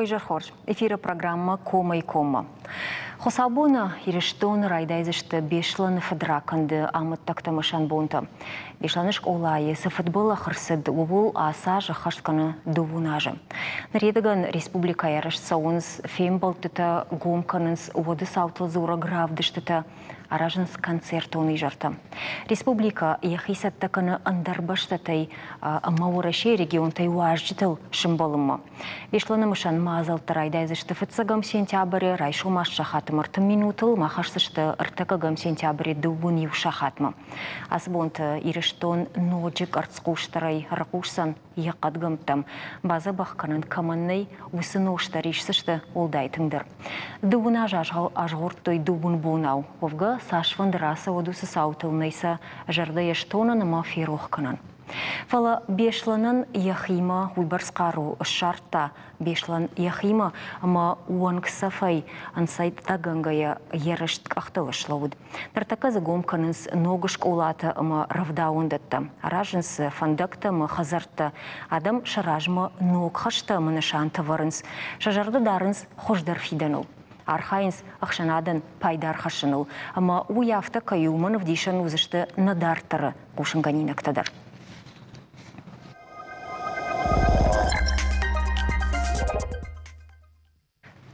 Ой, изӕр хорз. Эфиры программӕ «Комӕй-коммӕ». Хуыцаубоны Ирыстоны райдайдзысты Беслӕны фыдракӕнды амӕттӕгты мысӕн бонтӕ. Беслӕны скъолайы цы фыдбӕллӕх ӕрцыд, ууыл ацы аз ӕххӕст кӕны дыууын азы. Ныридӕгӕн республикӕйы арӕзт цӕуынц фембӕлдтытӕ, гом кӕнынц уӕды цаутыл дзурӕг равдыстытӕ, аразынц концертон изӕртӕ. Республикӕ йӕхи цӕттӕ кӕны ӕндӕр бӕстӕтӕй ӕмӕ Уӕрӕсейы регионтӕй уазджытыл сӕмбӕлынмӕ. Беслӕны мысӕн мадзӕлттӕ райдайдзысты фыццӕгӕм сентябры райсом аст сахаты ӕртын минутыл, ма хӕсдзысты ӕртыккӕгӕм сентябры дыууын иу сахатмӕ. Ацы бонты Ирыстон ноджы къӕрцхъусдӕрӕй ӕрхъусдзӕн йӕ хъӕдгӕмттӕм бадзӕбӕх кӕнын кӕмӕн нӕй, уыцы ностӕ рисдзысты уӕлдай тынгдӕр. Дыууын азы азгъордтой дыууын бонау. Уӕвгӕ, цасфӕнды рацӕуӕд уыцы цаутыл нӕй сӕ зӕрдӕйӕ стонын ӕмӕ ферох кӕнын. Фӕлӕ Беслӕнӕн йӕхимӕ уыйбӕрц хъару ссардта, Беслӕн йӕхимӕ ӕмӕ уӕнгцӕфӕй ӕнцӕйттӕгӕнгӕйӕ йӕ рыст къӕхтыл слӕууыд. Ныртӕккӕ дзы гом кӕнынц ног скъолатӕ ӕмӕ рӕвдауӕндӕттӕ, аразынц дзы фӕндӕгтӕ ӕмӕ хӕдзӕрттӕ. Адӕм сӕ размӕ ног хӕстӕ ӕмӕ нысантӕ вӕрынц, сӕ зӕрдӕ дарынц хуыздӕр фидӕныл. Архайынц ӕхсӕнадӕн пайда ӕрхӕссыныл ӕмӕ уый афтӕ кӕй у, уымӕн ӕвдисӕн уыдзысты нӕ дарддӕры хъусынгӕнинӕгтӕ дӕр.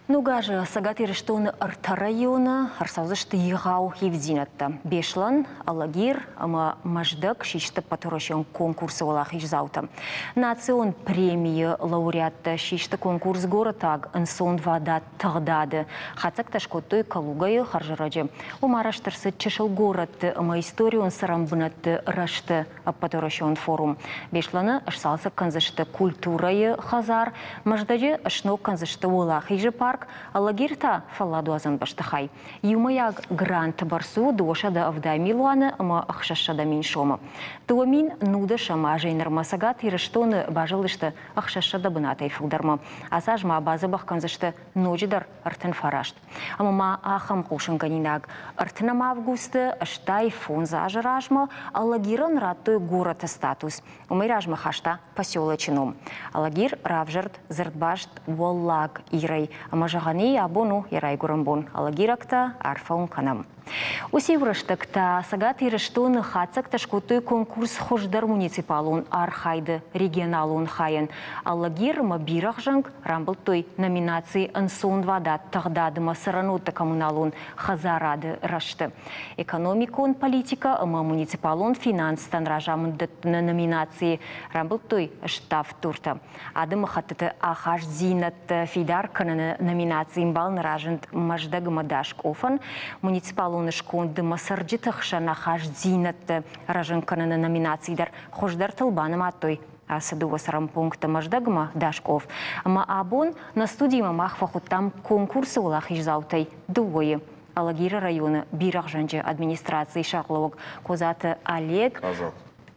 Ног азы Цӕгат Ирыстоны ӕртӕ районы ӕрцӕудзысты егъау ивддзинӕдтӕ. Беслӕн, Алагир ӕмӕ Мӕздӕг систы ӕппӕтуӕрӕсеон конкурсы уӕлахиздзаутӕ. Национ премийы лауреаттӕ систы конкурс «Горӕтаг ӕнцонвадат тыгъдады». Хатдзӕгтӕ скодтой Калугӕйы хӕрзӕрӕджы. Уым арӕзт ӕрцыд чысыл горӕтты ӕмӕ историон цӕрӕнбынӕтты рӕзты ӕппӕтуӕрӕсеон форум. Беслӕны сцалцӕг кӕндзысты культурӕйы хӕдзар, Мӕздӕджы сног кӕндзысты Уӕлахизы парк, Алагир та фӕлладуадзӕн бӕстыхай. Иумӕйаг гранты бӕрц у 270 милуаны ӕмӕ 600 мин сомы. 2010 азӕй нырмӕ Цӕгат Ирыстоны базылдысты 600 бынатӕй фылдӕрмӕ. Ацы аз ма бадзӕбӕх кӕндзысты ноджыдӕр 39. Ӕмӕ ма ахӕм хъусынгӕнинаг ӕртынӕм августы 85 азы размӕ Алагирӕн радтой горӕты статус. Уымӕй размӕ хаста поселочы ном. Алагир равзӕрд дзырдбаст Уӕллаг Ирӕй ӕмӕ зӕгъӕн и абон у йӕ райгуырӕн бон. Алагирӕгтӕ арфӕ уын кӕнӕм. Уыцы-иу рӕстӕг та Цӕгат Ирыстоны хатдзӕгтӕ скодтой конкурс хуыздӕр муниципалон архайды регионалон хайӕн. Алагир ӕмӕ Бирӕгъзӕнг рамбылдтой номинаци ӕнцонвадат тыгъдадмӕ цӕрӕнуӕтты коммуналон хӕдзарады рӕзты. Экономикон политикӕ ӕмӕ муниципалон финанстӕн разамынд дӕттыны номинацийы рамбылдтой ставддуртӕ. Адӕмыхӕттыты ахастдзинӕдтӕ фидар кӕныны номинацийы ӕмбал нӕ разынд Мӕздӕгмӕ Даскъофӕн, муниципалон сконды ӕмӕ цӕрджыты хсӕн ахастдзинӕдтӕ рӕзын кӕныны номинаци дӕр хуыздӕртыл банымадтой ацы дыууӕ цӕрӕн пункты Мӕздӕгмӕ Даскъоф. Ӕмӕ абон нӕ студимӕ мах фӕхуыдтам конкурсы уӕлахиздзаутӕй дыууӕйы. Алагиры районы Бирӕгъзӕнджы администрацийы сӕргълӕууӕг Козаты Олег,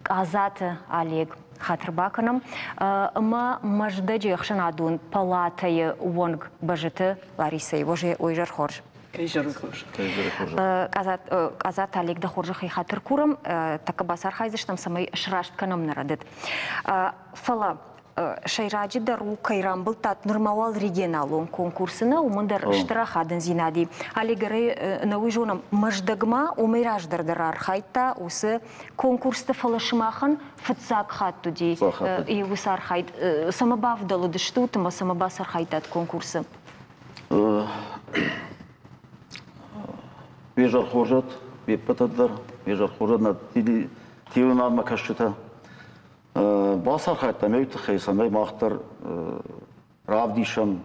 Къадзаты Олег хатыр бакӕнӕм ӕмӕ Мӕздӕджы ӕхсӕнадон палатӕйы уӕнг Бӕзыты Ларисӕйы. Изӕр хорз. Изӕр хорз. Къадзаты Олег дӕ хорзӕхӕй хатыр курӕм, тӕккӕ бацархайдзыстӕм, цӕмӕй сраст кӕнӕм нӕ рӕдыд. Фӕлӕ сӕйраджыдӕр у, кӕй рамбылдтат нырма уал регионалон конкурсы нӕ, уымӕн дӕр стыр ахадындзинад и. Алигарӕй нӕ уый зонӕм, Мӕздӕгмӕ уымӕй раздӕр дӕр архайдта уыцы конкурсты, фӕлӕ сымахӕн фыццаг хатт уыди уыцы архайд. Цӕмӕ бавдӕлыдыстут ӕмӕ цӕмӕ бацархайдтат конкурсы? Уе зӕр хорзӕт, уе ппӕтӕн дӕр, уе зӕр хорзӕт нӕ телеуынадмӕ кӕсджытӕ. Бацархайдтам уый тыххӕй, цӕмӕй мах дӕр равдисӕм,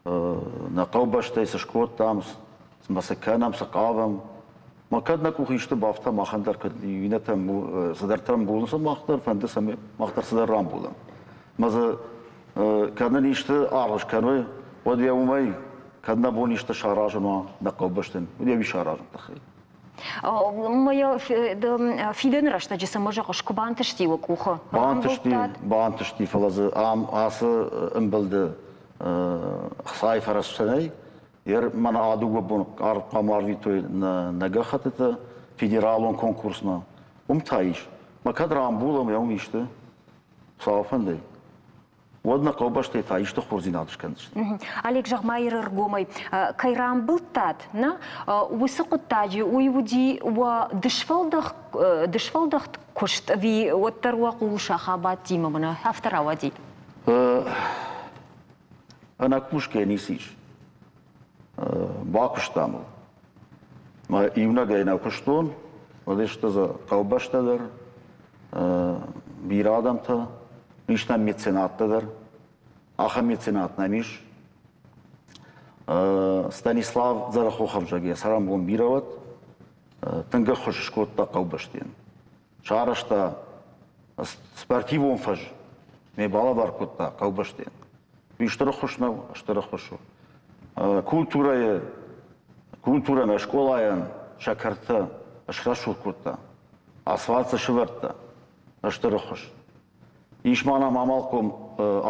нӕ хъӕубӕстӕй цы скодтам, цы цы кӕнӕм, цы хъавӕм. Ма кӕд нӕ къухы исты бафта, махӕн дӕр кӕд иннӕтӕ цыдӕртӕ ӕмбулынц, мах дӕр фӕнды, цӕмӕй мах дӕр цыдӕр рамбулӕм. Мӕ дзы кӕд нын исты аргъ скӕной, уӕд йӕ уымӕй кӕд нӕ бон исты саразын уа нӕ хъӕубӕстӕн, уӕд йӕ уый саразын тыххӕй. Фидӕны рӕстӕджы цӕмӕ зӕгъыс, куы бантысти уӕ къухы? Бантысти, бантысти, фӕлӕ дзы ам ацы ӕмбылды хцайы фӕрӕзтӕ нӕй. Мӕнӕ а дыууӕ бон хъуамӕ арвитой нӕ гӕххӕттытӕ федералон конкурсмӕ. Уым та ис. Мӕ кӕд рамбулӕм, уым исты. Цӕуыл фӕнды. Уӕд нӕ хъӕубӕстӕй та исты хорздзинад скӕндзысты. Олег, зӕгъ-ма ӕргомӕй, кӕй рамбылдтат, нӕ, уыцы хъуыддаджы уый уыди уӕ дысфӕлдӕхт куыст ӕви уӕддӕр уӕ хъул сах абадтимӕ мӕнӕ афтӕ рауади? Ӕнӕкусгӕ ницы ис. Бакуыстам ыл. Мӕ иунӕгӕй нӕ куыстон, уыдысты дзы хъӕубӕстӕ дӕр, бирӕ адӕмтӕ, ис нӕм меценаттӕ дӕр. Ахӕм меценат нӕм ис. Станислав Дзӕрӕхохов зӕгъгӕ, цӕрӕнбон бирӕ уӕд, тынг ӕххуыс скодта хъӕубӕстӕн. Сарӕзта спортивон фӕз, ме балӕвар кодта хъӕубӕстӕн. Уый стыр ӕххуыс нӕу, стыр ӕххуыс у. Культурӕйы, культурӕмӕ скъолайӕн сӕ кӕртӕ срӕсугъд кодта, асфальт дзы сывӕрдта, стыр ӕххуыс. Ис ма нӕм амалхъом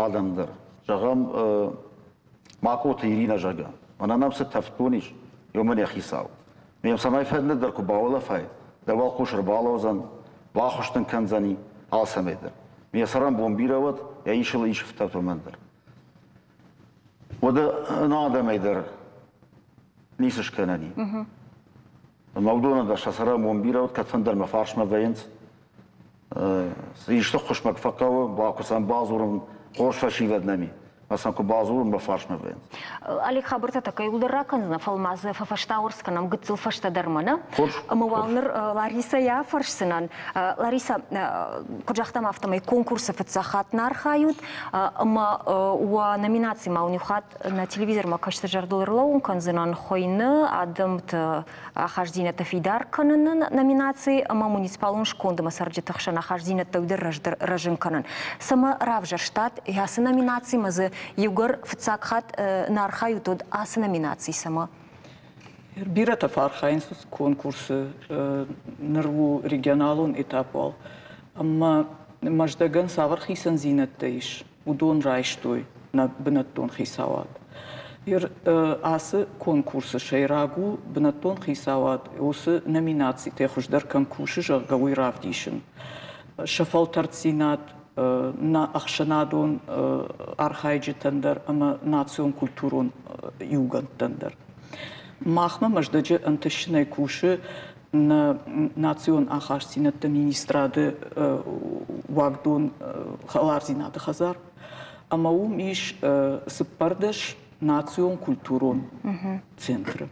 адӕм дӕр. Зӕгъӕм, Макъоты Иринӕ, зӕгъгӕ, мӕнӕ нӕм цы тӕвддон ис, уымӕн йӕ хицау. Ме цӕмӕй фӕнды дӕр куы баулӕфай, дӕ уӕлхъус ӕрбалӕудзӕн, бахуыс дын кӕндзӕни алцӕмӕй дӕр. Ме цӕрӕнбон бирӕ уӕд, йӕ исыл ис фтӕт уымӕн дӕр. Уӕдӕ ӕнӕ адӕмӕй дӕр ницы скӕнӕн и. Ӕмӕ уыдонӕн дӕр сӕ цӕрӕнбон бирӕ уӕд, кӕдфӕндӕр мӕ фарсмӕ вӕййынц. Исты ххуысмӕ куы фӕхъӕуы, куы сӕм бадзурын, хорз фӕсивӕд нӕм и. Ӕмӕ сӕм куы бадзурын, мӕ фарсмӕ вӕййынц. Олег, хабӕрттӕ та кӕй ракӕндзынӕ, фӕлӕ ма дзы фӕфӕстауӕрц кӕнӕм гыццыл фӕстӕдӕр мӕнӕ. Ӕмӕ уал ныр Ларисӕйӕ афӕрсдзынӕн. Лариса, куыд загътам, афтӕмӕй конкурсы фыццаг хатт нӕ архайут, ӕмӕ уӕ номинаци ма уын иу хатт нӕ телевизормӕ кӕсты зӕрдыл ӕрлӕууын кӕндзынӕн хуыйны адӕмты ахастдзинӕдтӕ фидар кӕныны номинаци ӕмӕ муниципалон скондмӕ цӕрджыты хсӕн ахастдзинӕдтӕ уый дӕр рӕзын кӕнын. Цӕмӕ равзӕрстат ацы номинацимӕ дзы иугӕр фыццаг хатт нӕ архайут, уӕд ацы номинаци цӕмӕ? Бирӕтӕ фӕархайынц уыцы конкурсы, ныр у регионалон этап уал. Ӕмӕ Мӕздӕгӕн цавӕр хицӕндзинӕдтӕ ис, уыдон райстой нӕ бынӕттон хицауад. Ацы конкурсы сӕйраг у бынӕттон хицауад уыцы номинацитӕ хуыздӕр кӕм кусы, зӕгъгӕ, уый равдисын. Сӕ фӕлтӕрддзинад нӕ ӕхсӕнадон архайджытӕн дӕр ӕмӕ национ-культурон иугӕндтӕн дӕр. Махмӕ Мӕздӕджы ӕнтыстджынӕй кусы нӕ национ ахастдзинӕдты министрады уагдон хӕлардзинады хӕдзар. Ӕмӕ уым ис 14 национ-культурон центры.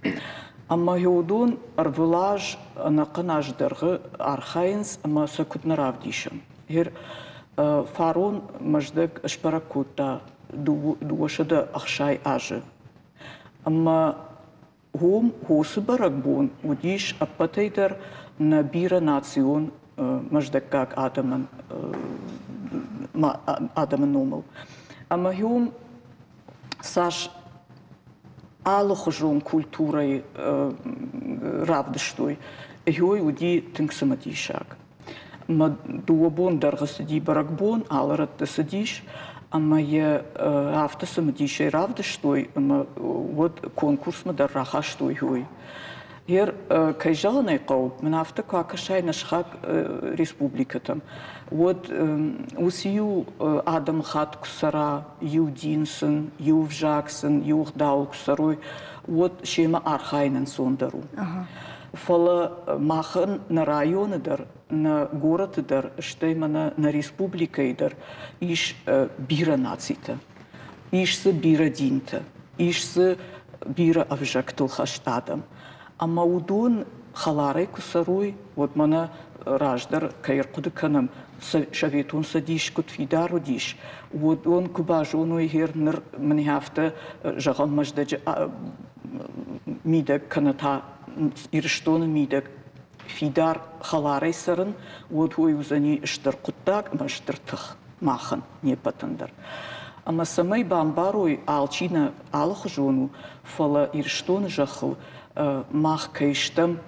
Ӕмӕ уыдон ӕрвылаз ӕнӕхъӕн аз дӕргъы архайынц ӕмӕ сӕ куыд нӕ равдисӕм. Фарон Мӕздӕг сбӕрӕг кодта 260 азы. Ӕмӕ уым уыцы бӕрӕгбон уыдис ӕппӕтӕй дӕр нӕ бирӕ национ мӕздӕггаг адӕмӕн адӕмы номыл. Ӕмӕ уым цас алыхуызон культурӕйы равдыстой, уый уыди тынг цымыдисаг. Мӕ дыууӕ бон дӕргъы цыди бӕрӕгбон, алы рӕтты цыдис, ӕмӕ йӕ афтӕ цымыдисӕй равдыстой, ӕмӕ уӕд конкурсмӕ дӕр рахастой уый. Ер, кӕй зӕгъын ӕй хъӕуы, мын афтӕ куы акӕсай нӕ сыхаг республикӕтӕм, уӕд уыцы иу адӕмыхатт куы цӕра, иу дин сын, иу ӕвзаг сын, иу ӕгъдауыл куы цӕрой, уӕд семӕ архайын ӕнцондӕр у. Фӕлӕ махӕн нӕ районы дӕр, нӕ горӕты дӕр, стӕй мӕнӕ нӕ республикӕйы дӕр ис бирӕ нацитӕ, ис дзы бирӕ динтӕ, ис дзы бирӕ ӕвзӕгтыл хӕст адӕм. Ӕмӕ уыдон хӕларӕй куы цӕрой, уӕд мӕнӕ раздӕр кӕй ӕрхъуыды кӕнӕм, Советон Цӕдис куыд фидар уыдис, уыдон куы базоной, гъер ныр мын афтӕ зӕгъӕм, Мӕздӕджы мидӕг кӕнӕ та Ирыстоны мидӕг фидар хӕларӕй цӕрын, уӕд уый уыдзӕни стыр хъуыддаг ӕмӕ стыр тых махӕн не ппӕтӕн дӕр. Ӕмӕ цӕмӕй бамбарой, алчи нӕ алыхуызон у, фӕлӕ Ирыстоны зӕххыл мах кӕй стӕм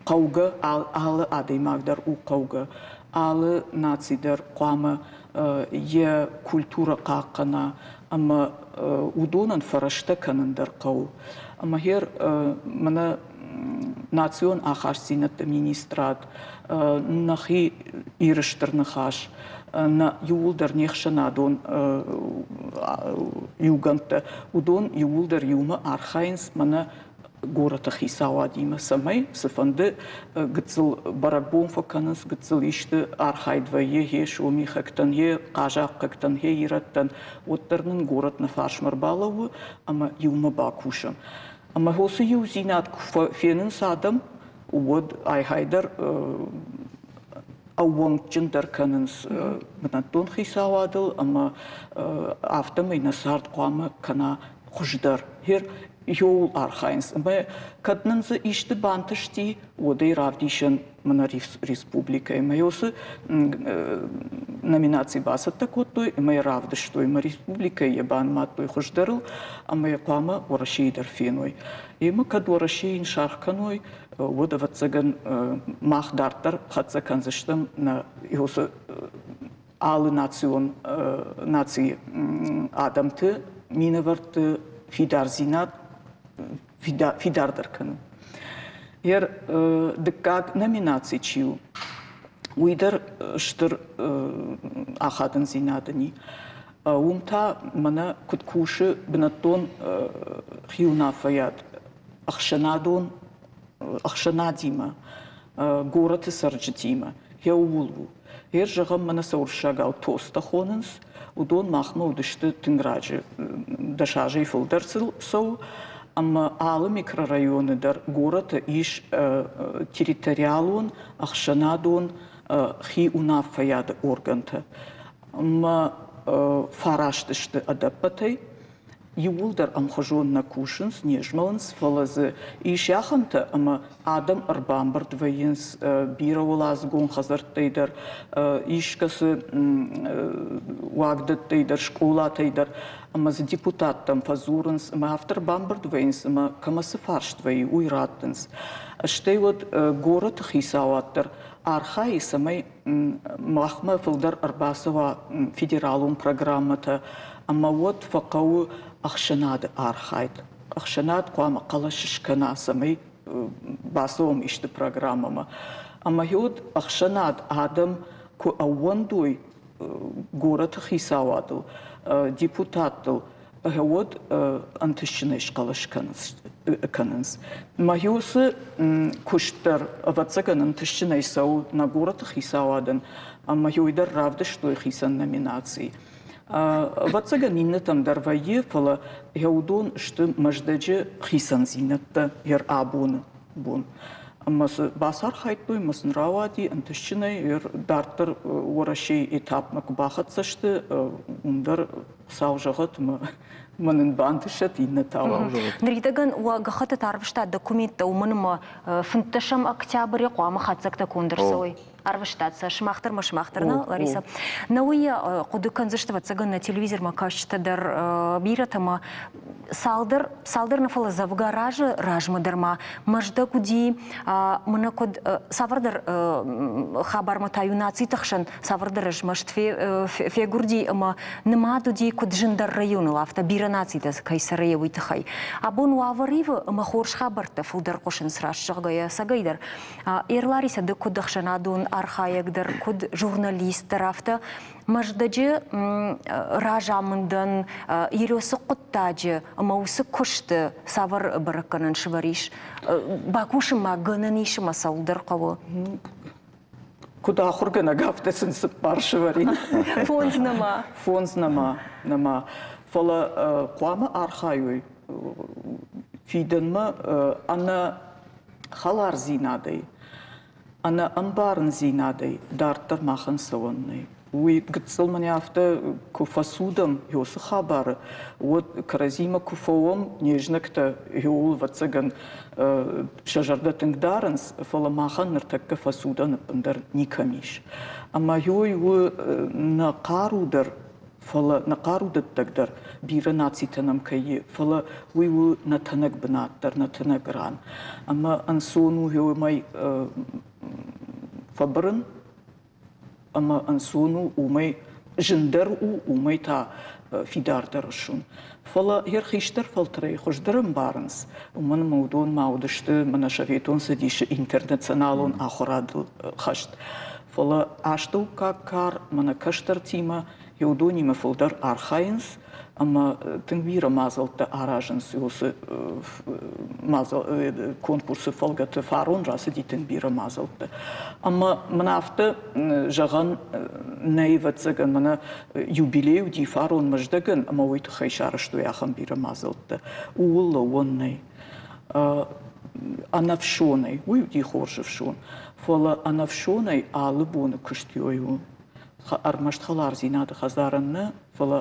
хъӕугӕ, алы адӕймаг дӕр у хъӕугӕ, алы наци дӕр хъуамӕ йӕ культурӕ хъахъхъӕна ӕмӕ уыдонӕн фӕрӕзтӕ кӕнын дӕр хъӕуы. Ӕмӕ гъер мӕнӕ Национ ахастдзинӕдты министрад, нӕхи Иры Стыр Ныхас, нӕ иууылдӕр не хсӕнадон иугӕндтӕ, уыдон иууылдӕр иумӕ архайынц мӕнӕ горӕты хицауадимӕ, цӕмӕй цыфӕнды гыццыл бӕрӕгбон фӕкӕнынц, гыццыл исты архайд вӕййы йе сомихӕгтӕн, йе хъазахъхъӕгтӕн, йе ирӕттӕн, уӕддӕр нын горӕт нӕ фарсмӕ ӕрбалӕууы ӕмӕ иумӕ бакусӕм. Ӕмӕ уыцы иудзинад куы фенынц адӕм, уӕд айхайдӕр ӕууӕнкджындӕр кӕнынц бынӕттон хицауадыл ӕмӕ афтӕмӕй нӕ цард хъуамӕ кӕна хуыздӕр. Иууыл архайынц. Ӕмӕ кӕд нын дзы исты бантысти, уӕд ӕй равдисӕн мӕнӕ республикӕйы. Ӕмӕ уыцы номинаци бацӕттӕ кодтой ӕмӕ йӕ равдыстой. Ӕмӕ республикӕйы йӕ банымадтой хуыздӕрыл ӕмӕ йӕ хъуамӕ Уӕрӕсейы дӕр феной. Ӕмӕ кӕд Уӕрӕсейы йын саргъ кӕной, уӕд, ӕвӕццӕгӕн, мах дарддӕр хӕццӕ кӕндзыстӕм нӕ уыцы алы национ нацийы адӕмты минӕвӕртты фидардзинад фидардӕр кӕнын. Йӕ дыккаг номинаци чи у, уый дӕр стыр ахадындзинад ын и. Уым та мӕнӕ куыд кусы бынӕттон хиуынаффӕйад ӕхсӕнадон ӕхсӕнадимӕ, горӕты цӕрджытимӕ, йӕ ууыл у. Гъер, зӕгъӕм, мӕнӕ сӕ уырыссагау тостӕ хонынц, уыдон махмӕ уыдысты тынг раджы, 10 азӕй фылдӕр цӕуы, ӕмӕ алы микрорайоны дӕр горӕты ис территориалон, ӕхсӕнадон хиуынаффӕйады органтӕ. Ӕмӕ фӕраст сты ӕдӕппӕтӕй. Иууылдӕр ӕмхуызон нӕ кусынц, не змӕлынц, фӕлӕ дзы ис ахӕмтӕ, ӕмӕ адӕм ӕрбамбырд вӕййынц бирӕуӕладзыгон хӕдзӕрттӕй дӕр, искӕцы уагдӕттӕй дӕр, скъолатӕй дӕр, ӕмӕ дзы депутаттӕм фӕдзурынц, ӕмӕ афтӕ ӕрбамбырд вӕййынц, ӕмӕ кӕмӕ цы фарст вӕййы, уый раттынц. Стӕй уӕд горӕты хицауад дӕр архайы, цӕмӕй махмӕ фылдӕр ӕрбацӕуа федералон программӕтӕ, ӕмӕ уӕд фӕхъӕуы ӕхсӕнады архайд. Ӕхсӕнад хъуамӕ хъӕлӕс скӕна, цӕмӕй бацӕуӕм исты программӕмӕ. Ӕмӕ уӕд ӕхсӕнад адӕм куы ӕууӕндой горӕты хицауадыл, депутаттыл, уӕд ӕнтыстджынӕй схъӕлӕс кӕнынц. Мӕ уыцы куыст дӕр, ӕвӕццӕгӕн, ӕнтыстджынӕй цӕуы нӕ горӕты хицауадӕн, ӕмӕ уый дӕр равдыстой хицӕн номинацийы. Ӕвӕццӕгӕн, иннӕтӕм дӕр вӕййы, фӕлӕ уыдон сты Мӕздӕджы хицӕндзинӕдтӕ йӕ абоны бон. Ӕмӕ цы бацархайдтой, ӕмӕ сын рауади ӕнтыстджынӕй дарддӕр Уӕрӕсейы этапмӕ куы бахӕццӕ сты, уым дӕр Хуыцау зӕгъӕд, ӕмӕ нын бантысӕд иннӕтау. Ныридӕгӕн уӕ гӕххӕттытӕ арвыстат документтӕ, уымӕн ӕмӕ 15 октябры хъуамӕ хатдзӕгтӕ конд ӕрцӕуой. Арвыстат сӕ сымах дӕр ӕмӕ сымах дӕр, нӕ, Лариса? Нӕ уый хъуыды кӕндзысты, ӕвӕццӕгӕн, нӕ телевизормӕ кӕсджытӕ дӕр бирӕтӕ ӕмӕ цалдӕр, цалдӕр нӕ, фӕлӕ дзӕвгар азы размӕ дӕр ма Мӕздӕг уыди, мӕнӕ куыд цавӕрдӕр хабармӕ та-иу нациты хсӕн цавӕрдӕр змӕст фегуырди ӕмӕ нымад уыди куыд зындӕр районыл, афтӕ бирӕ нацитӕ кӕй цӕры, уый тыххӕй. Абон уавӕр ивы ӕмӕ хорз хабӕрттӕ фылдӕр хъуысынц раст зӕгъгӕйӕ, ӕцӕгӕйдӕр. Ерлариса, ды куыд ӕхсӕнадон архайӕг дӕр, куыд журналист дӕр, афтӕ Мӕздӕджы разамындӕн Ересы хъуыддаджы ӕмӕ уыцы куысты цавӕр бӕрӕггӕнӕн сывӕр ис? Бакусын ма гӕнӕн ис ӕмӕ цӕуылдӕр хъӕуы? Куыд ахуыргӕнӕг, афтӕ сын цыппар сывӕрин. Фондз нӕма. Фондз нӕма, нӕма. Фӕлӕ хъуамӕ архайой фидӕнмӕ ӕнӕ хӕлардзинадӕй, ӕнӕ ӕмбарындзинадӕй дарддӕр махӕн цӕуӕн нӕй. Уый гыццыл мӕнӕ афтӕ куы фӕцудӕм уыцы хабары, уӕд кӕрӕдзимӕ куы фӕуӕм, не знӕгтӕ ууыл, ӕвӕццӕгӕн, сӕ зӕрдӕ тынг дарынц, фӕлӕ махӕн ныртӕккӕ фӕцудӕн ӕппындӕр никӕм ис. Ӕмӕ уый у нӕ хъару дӕр, фӕлӕ нӕ хъарудӕттӕг дӕр бирӕ нацитӕ нӕм кӕй и, фӕлӕ уый у нӕ тӕнӕг бынат дӕр, нӕ тӕнӕг ран. Ӕмӕ ӕнцон у уымӕй фӕбырын ӕмӕ ӕнцон у уымӕй Зындӕр у, уымӕй та фидардӕр ссун. Фӕлӕ йӕ хистӕр фӕлтӕрӕй хуыздӕр ӕмбарынц, уымӕн ӕмӕ уыдон ма уыдысты мӕнӕ Советон Цӕдисы интернационалон ахуырадыл хӕст. Фӕлӕ астӕуккаг кар мӕнӕ кӕстӕртимӕ уыдонимӕ фылдӕр архайынц ӕмӕ тынг бирӕ мадзӕлттӕ аразынц уыцы конкурсы фӕлгӕты. Фарон рацыди тынг бирӕ мадзӕлттӕ. Ӕмӕ мын афтӕ зӕгъӕн нӕй, ӕвӕццӕгӕн, мӕнӕ юбилей уыди фарон Мӕздӕгӕн ӕмӕ уый тыххӕй сарӕзтой ахӕм бирӕ мадзӕлттӕ. Ууыл лӕууӕн нӕй. Ӕнӕфсонӕй, уый уыди хорз ӕфсон, фӕлӕ ӕнӕфсонӕй алы боны куыст у. Ӕрмӕст хӕлардзинады хӕдзарӕн нӕ, фӕлӕ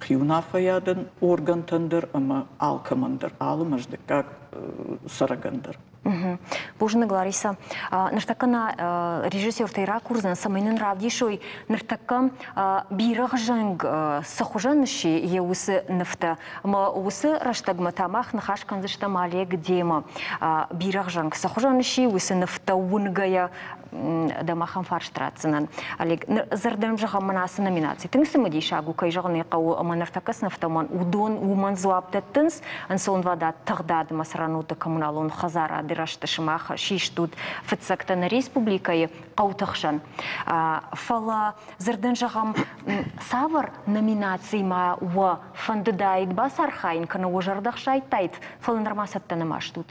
хиуынаффӕйадӕн органтӕн дӕр ӕмӕ алкӕмӕн дӕр, алы мӕздӕггаг цӕрӕгӕн дӕр. Бузныг, Лариса. Ныртӕккӕ нӕ режиссертӕй ракурдзӕн, цӕмӕй нын равдисой, ныртӕккӕ бирӕгъзӕнг цы хуызӕн сси йӕ уыцы нывтӕ. Ӕмӕ уыцы рӕстӕгмӕ та мах ныхас кӕндзыстӕм Олег демӕ. Бирӕгъзӕнг цы хуызӕн сси, уыцы нывтӕ уынгӕйӕ дӕм ахӕм фарст ратдзынӕн. Олег, дзырдӕн зӕгъӕм, мӕн ацы номинаци тынг цымыдисаг у, кӕй зӕгъын ӕй хъӕуы, ӕмӕ ныртӕккӕ цы нывтӕ уыдон уымӕн дзуапп дӕттынц, ӕнцонвадат тыгъдадмӕ цӕрӕнуӕтты коммуналон хӕдзарады рӕзты сымах систут фыццӕгтӕ нӕ республикӕйы хъӕуты хсӕн. Фӕлӕ дзырдӕн зӕгъӕм, цавӕр номинацимӕ уӕ фӕндыдаид бацархайын кӕнӕ уӕ зӕрдӕ хсайдтаид, фӕлӕ нырма цӕттӕ нӕма стут?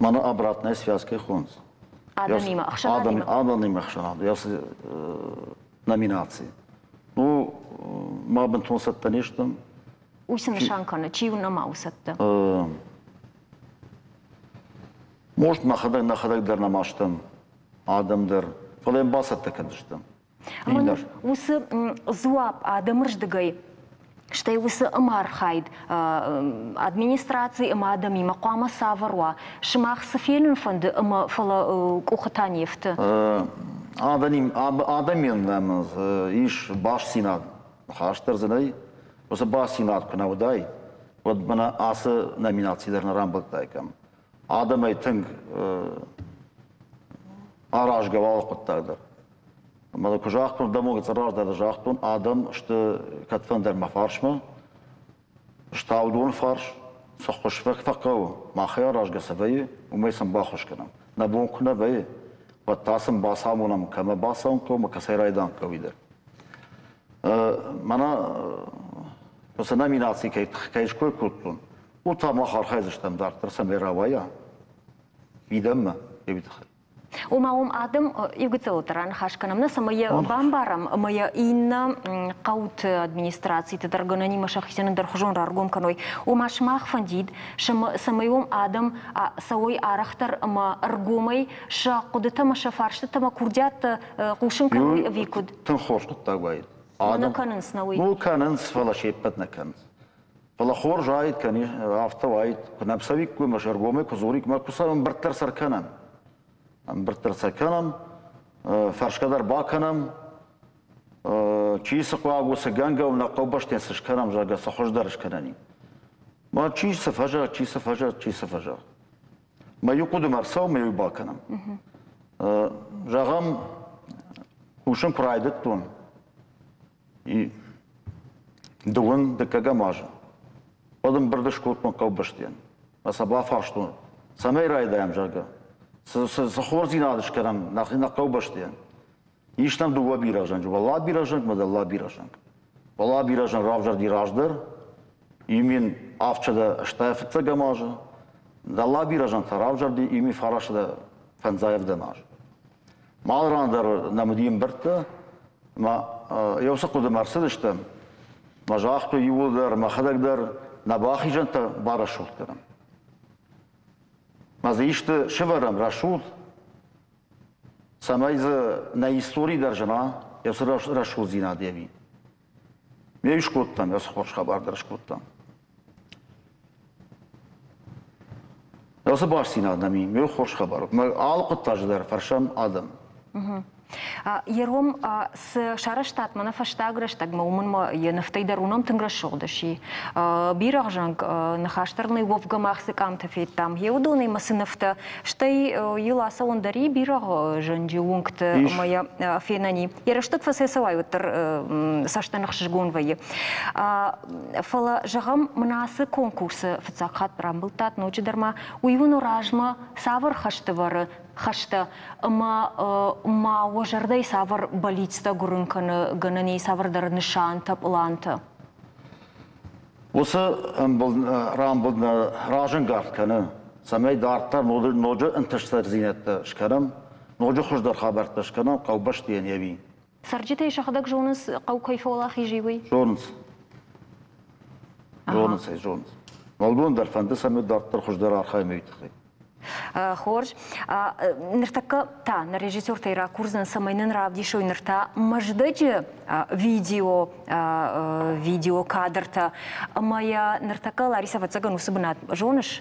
Мӕнӕ обратная связь кӕй хонынц. Адӕмимӕ, ӕхсӕнадимӕ. Адӕмимӕ ӕхсӕнад, номинаци. Ну, ма бынтон цӕттӕ не стӕм. Уый цы нысан кӕны? Чи у нӕма у цӕттӕ? Может, нӕхӕдӕг нӕхӕдӕг дӕр нӕма стӕм, адӕм дӕр. Фӕлӕ йӕм бацӕттӕ кӕндзыстӕм. Ӕмӕ уыцы дзуапп адӕмы рдыгӕй, стӕй уыцы ӕмархайд администраци ӕмӕ адӕмимӕ хъуамӕ цавӕр уа? Сымах цы фенын фӕнды ӕмӕ фӕлӕ къухы та не фты? Адӕмӕн нӕм ис бастдзинад, ныхас дӕр дзы нӕй. Уыцы бастдзинад куы нӕ уыдаид, уӕд мӕнӕ ацы номинаци дӕр нӕ рамбылдтаиккам. Адӕмӕй тынг аразгӕ у алы хъуыддаг дӕр. Ӕмӕ куы загътон, дӕмогы раздӕр загътон, адӕм сты кӕдфӕндӕр мӕ фарсмӕ, ставдон фарс, цы ххуыс фӕхъӕуы, махӕй аразгӕ цы вӕййы, уымӕй сын баххуыс кӕнӕм. Нӕ бон куы нӕ вӕййы, уӕд та сын бацамонӕм, кӕмӕ бацӕуын хъӕуы ӕмӕ кӕцӕй райдайын хъӕуы дӕр. Мӕнӕ уыцы номинаци кӕй ской кодтон, уый та мах архайдзыстӕм дарддӕр, цӕмӕй рауайа фидӕнмӕ, уый тыххӕй. Ома уым адӕм иугыццылты раныхас кӕнӕм, нӕ цӕмӕй йӕ бамбарӕм ӕмӕ йӕ иннӕ хъӕуты администрациты дӕр гӕнӕнимӕ сӕхицӕн ӕндӕрхуызон раргом кӕной. Ома сымах фӕндид, цӕмӕй уым адӕм цӕуой арӕхдӕр ӕмӕ ӕргомӕй сӕ хъуыдытӕ ӕмӕ сӕ фарстытӕ ӕмӕ курдиаттӕ хъусын кӕной ӕви куыд? Тынг хорз хъуыддаг уаид. Нӕ кӕнынц, нӕ уый? Ну, кӕнынц, фӕлӕ се ппӕт нӕ кӕнынц. Фӕлӕ хорз уаид, афтӕ уаид, куы нӕм цӕуиккой ӕмӕ сӕргомӕй куы дзуриккой, куы сӕ ӕмбырд дӕр сӕ ӕркӕнӕм. Ӕмбырд дӕр сӕ кӕнӕм, фӕрсгӕ дӕр бакӕнӕм, чи цы хъуаг у, цы гӕнгӕ у, нӕ хъӕубӕстӕн цы скӕнӕм, зӕгъгӕ, цы хуыздӕр скӕнӕн и. Ма чи цы фӕзӕгъ, чи цы фӕзӕгъ, чи цы фӕзӕгъ. Мӕ иу хъуыдымӕ ӕрцӕуы, мӕ иу бакӕнӕм. Зӕгъӕм, кусын куы райдыдтон, Дыууын дыккӕгӕм азы уӕд ӕмбырд скодтон хъӕубӕстӕн ӕмӕ сӕ бафарстон, цӕмӕй райдайӕм, зӕгъгӕ, цы хорздзинад скӕнӕм нӕхи нӕ хъӕубӕстӕн. Ис нӕм дыууӕ бирӕгъзӕнджы, уӕллаг бирӕгъзӕнг ӕмӕ дӕллаг бирӕгъзӕнг. Уӕллаг бирӕгъзӕнг равзӕрди раздӕр, имин 785 азы, дӕллаг бирӕгъзӕнг та равзӕрди имин 955 азы. Мал ран дӕр нӕм уыди ӕмбырдтӕ, Мӕ еу цы хъуыдымӕ ӕрцыдыстӕм, мӕ загътой иууылдӕр, мӕхӕдӕг дӕр нӕ бахизӕнтӕ барӕсугъд кӕнӕм. Мӕ дзы исты сывӕрӕм рӕсугъд, цӕмӕй дзы нӕ истори дӕр зына, йӕ цы рӕсугъддзинад ӕви. Ме скодтам, ӕз хорз хабар дӕр скодтам. Ацы бастдзинад нӕм и, ме хорз хабар. Алы хъуыддаджы дӕр фӕрсӕм адӕм. Ером цы сарӕзтат мӕнӕ фӕстаг рӕстӕгмӕ, уымӕн ма йӕ нывтӕй дӕр уынӕм тынг рӕсугъд сси. Бирӕгъзӕнг ныхас дӕр нӕй уӕвгӕ мах цы къамтӕ федтам, йе уыдонӕй ма цы нывтӕ, стӕй йыл ацӕуӕн дӕр и бирӕгъзӕнджы уынгты ӕмӕ йӕ фенӕн и. Йӕ рӕстӕг фӕцӕйцӕуай, уӕддӕр цӕстӕн ӕхсызгон вӕййы. Фӕлӕ, зӕгъӕм, мын ацы конкурсы фыццаг хатт рамбылдтат ноджыдӕр ма, уый уын размӕ цавӕр хӕсты вӕры хӕстӕ ӕмӕ ма уӕ зӕрдӕйы цавӕр бӕллицтӕ гуырын кӕны, гӕнӕн и цавӕрдӕр нысантӕ, пълантӕ? Уыцы рамбылд нӕ разӕнгард кӕны, цӕмӕй дарддӕр ноджы ӕнтыстдзинӕдтӕ скӕнӕм, ноджы хуыздӕр хабӕрттӕ скӕнӕм хъӕубӕстыйӕн ӕви. Цӕрджытӕй сӕхӕдӕг зонынц, хъӕу кӕй фӕуӕлахиз и, уый? Зонынц. Зонынц ӕй, зонынц. Уӕлдон дӕр фӕнды, цӕмӕй дарддӕр хуыздӕр архайӕм уый тыххӕй. Хорз. Ныртӕккӕ та нӕ режиссертӕй ракурдзӕн, цӕмӕй нын равдисой ныр та Мӕздӕджы видео, видеокадртӕ. Ӕмӕ йӕ ныртӕккӕ, Лариса, ӕвӕццӕгӕн, уыцы бынат зоныс?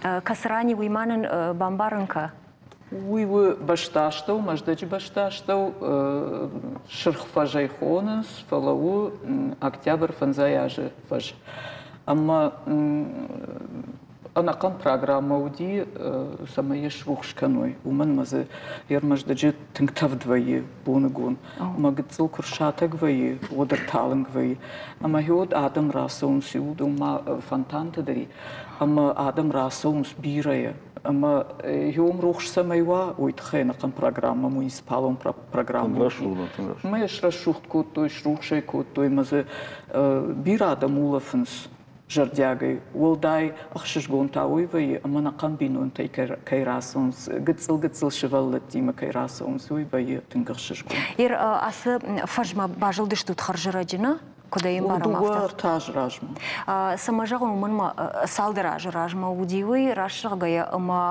Кӕцы ран уый ма нын бамбарын кӕ. Уый у бӕстастӕу, Мӕздӕджы бӕстастӕу, Сырх фӕзӕй хонынц, фӕлӕ у октябрь фӕндзай азы фӕз. Ӕмӕ ӕнӕхъӕн программӕ уыди, цӕмӕй йӕ срухс кӕной. Уымӕн ӕмӕ дзы Ермӕздӕджы тынг тӕвд вӕййы боныгон. Ӕмӕ гыццыл куы рсатӕг вӕййы, уӕд ӕрталынг вӕййы. Ӕмӕ уӕд адӕм рацӕуынц иуылдӕр ма фонтантӕ дӕр и, ӕмӕ адӕм рацӕуынц бирӕйӕ. Ӕмӕ йом рухс цӕмӕй уа, уый тыххӕй ӕнӕхъӕн программӕ, муниципалон программӕ. Ӕмӕ йӕ срӕсугъд кодтой, срухс ӕй кодтой, ӕмӕ дзы бирӕ адӕм улӕфынц зӕрдиагӕй. Уӕлдай ӕхсызгон та уый вӕййы, ӕмӕ ӕнӕхъӕн бинонтӕй кӕй рацӕуынц, гыццыл-гыццыл сывӕллӕттимӕ кӕй рацӕуынц, уый вӕййы тынг ӕхсызгон. Ир, ацы фӕзмӕ базылдыстут хӕрзӕрӕджы, нӕ? Куыд ӕй ӕмбарӕм афтӕ? Дыууӕ-ӕртӕ азы размӕ. Цӕмӕ зӕгъын, уымӕн ма цалдӕр азы размӕ уыди уый, раст зӕгъгӕйӕ, ӕмӕ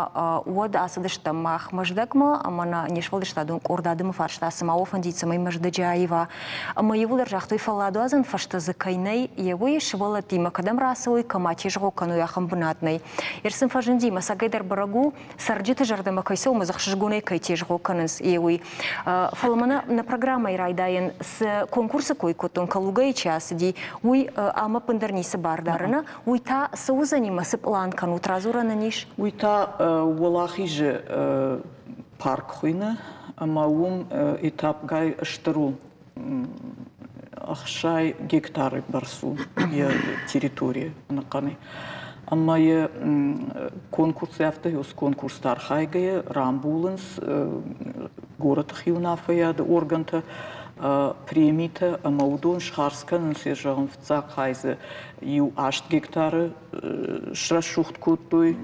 уӕд ацыдыстӕм мах Мӕздӕгмӕ, ӕмӕ нӕ не сфӕлдыстадон къорд адӕмы фарста, цыма уӕ фӕндид, цӕмӕй Мӕздӕджы аива. Ӕмӕ иууылдӕр загътой, фӕлладуадзӕн фӕстӕ дзы кӕй нӕй, йе уый сывӕллӕттимӕ кӕдӕм рацӕуой, кӕмӕ тезгъо кӕной, ахӕм бынат нӕй. Ер сын фӕзынди, мӕ цӕгӕйдӕр бӕрӕг у, цӕрджыты зӕрдӕмӕ кӕй цӕуы ӕмӕ дзы ӕхсызгонӕй кӕй тезгъо кӕнынц, йе уый. Фӕлӕ мӕнӕ нӕ программӕйы райдайӕн цы конкурсы кой кодтон, Калугӕйы чи ацыди, уый ам ӕппындӕр ницы бар дары, нӕ? Уый та цы уыдзӕни мӕ цы пълан кӕнут, радзурӕн ын ис? Уый та Уӕлахизы парк хуыйны, ӕмӕ уым этапгай стыр у, 60 гектары бӕрц у йӕ территори ӕнӕхъӕнӕй. Ӕмӕ йӕ конкурсы афтӕ конкурсты архайгӕйӕ рамбулынц горӕты хиуынаффӕйады органтӕ премитӕ ӕмӕ уыдон схардз кӕнынц, йӕ зӕгъын, фыццаг хай дзы иу 8 гектары срӕсугъд кодтой,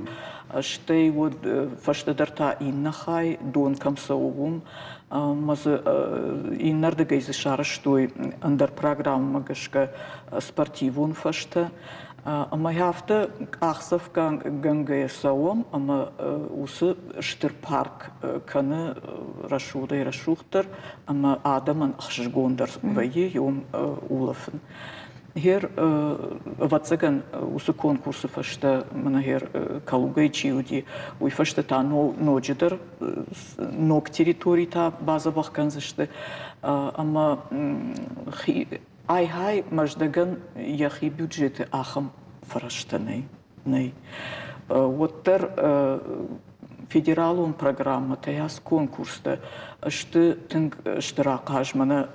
стӕй уӕд фӕстӕдӕр та иннӕ хай, дон кӕм цӕуы, уым ӕмӕ дзы иннӕрдыгӕй дзы сарӕзтой ӕндӕр программӕмӕ гӕсгӕ спортивон фӕзтӕ. Ӕмӕ афтӕ къахдзӕфгӕнгӕйӕ цӕуӕм, ӕмӕ уыцы стыр парк кӕны рӕсугъдӕй-рӕсугъддӕр ӕмӕ адӕмӕн ӕхсызгондӕр вӕййы уым улӕфын. Гъер, ӕвӕццӕгӕн, уыцы конкурсы фӕстӕ мӕнӕ гъер Калугӕйы чи уыди, уый фӕстӕ та ноджыдӕр ног территоритӕ бадзӕбӕх кӕндзысты ӕмӕ ай-гьай Мӕздӕгӕн йӕхи бюджеты ахӕм фӕрӕзтӕ нӕй. Нӕй. Уӕддӕр федералон программӕтӕ, ацы конкурстӕ сты тынг стыр ахъаз мӕнӕ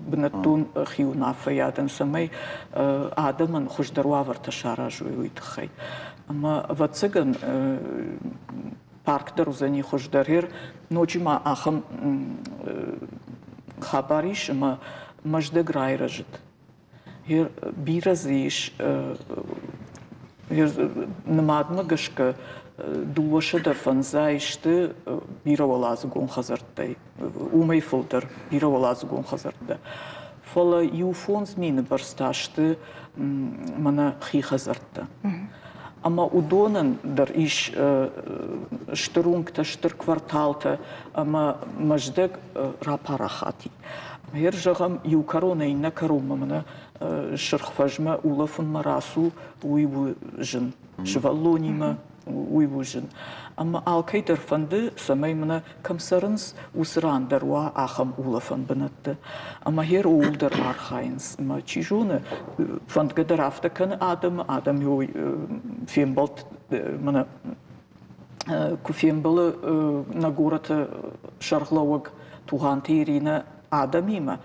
бынӕттон хиуынаффӕйадӕн, цӕмӕй адӕмӕн хуыздӕр уавӕртӕ саразой, уый тыххӕй. Ӕмӕ, ӕвӕццӕгӕн, парк дӕр уыдзӕни хуыздӕр. Ноджы ма ахӕм хабар ис, ӕмӕ Мӕздӕг райрӕзыд. Бирӕ дзы ис нымадмӕ гӕсгӕ 205 сты бирӕуӕладзыгон хӕдзӕрттӕй, уымӕй фылдӕр бирӕуӕладзыгон хӕдзӕрттӕ. Фӕлӕ иу 5000 бӕрц та сты мӕнӕ хи хӕдзӕрттӕ. Ӕмӕ уыдонӕн дӕр ис стыр уынгтӕ, стыр кварталтӕ ӕмӕ Мӕздӕг рапарахат и. Гъер, зӕгъӕм, иу кӕронӕй иннӕ кӕронмӕ мӕнӕ Сырх фӕзмӕ улӕфынмӕ рацу, уый у зын. Сывӕллонимӕ. Уый у зын. Ӕмӕ алкӕй дӕр фӕнды, цӕмӕй мӕнӕ кӕм цӕрынц, уыцы ран дӕр уа ахӕм улӕфӕн бынӕттӕ. Ӕмӕ гъер ууыл дӕр архайынц. Ӕмӕ чи зоны, фӕндгӕ дӕр афтӕ кӕны адӕмы, адӕм фембӕлд мӕнӕ куы фембӕлы нӕ горӕты сӕргълӕууӕг Тугъанты Иринӕ адӕмимӕ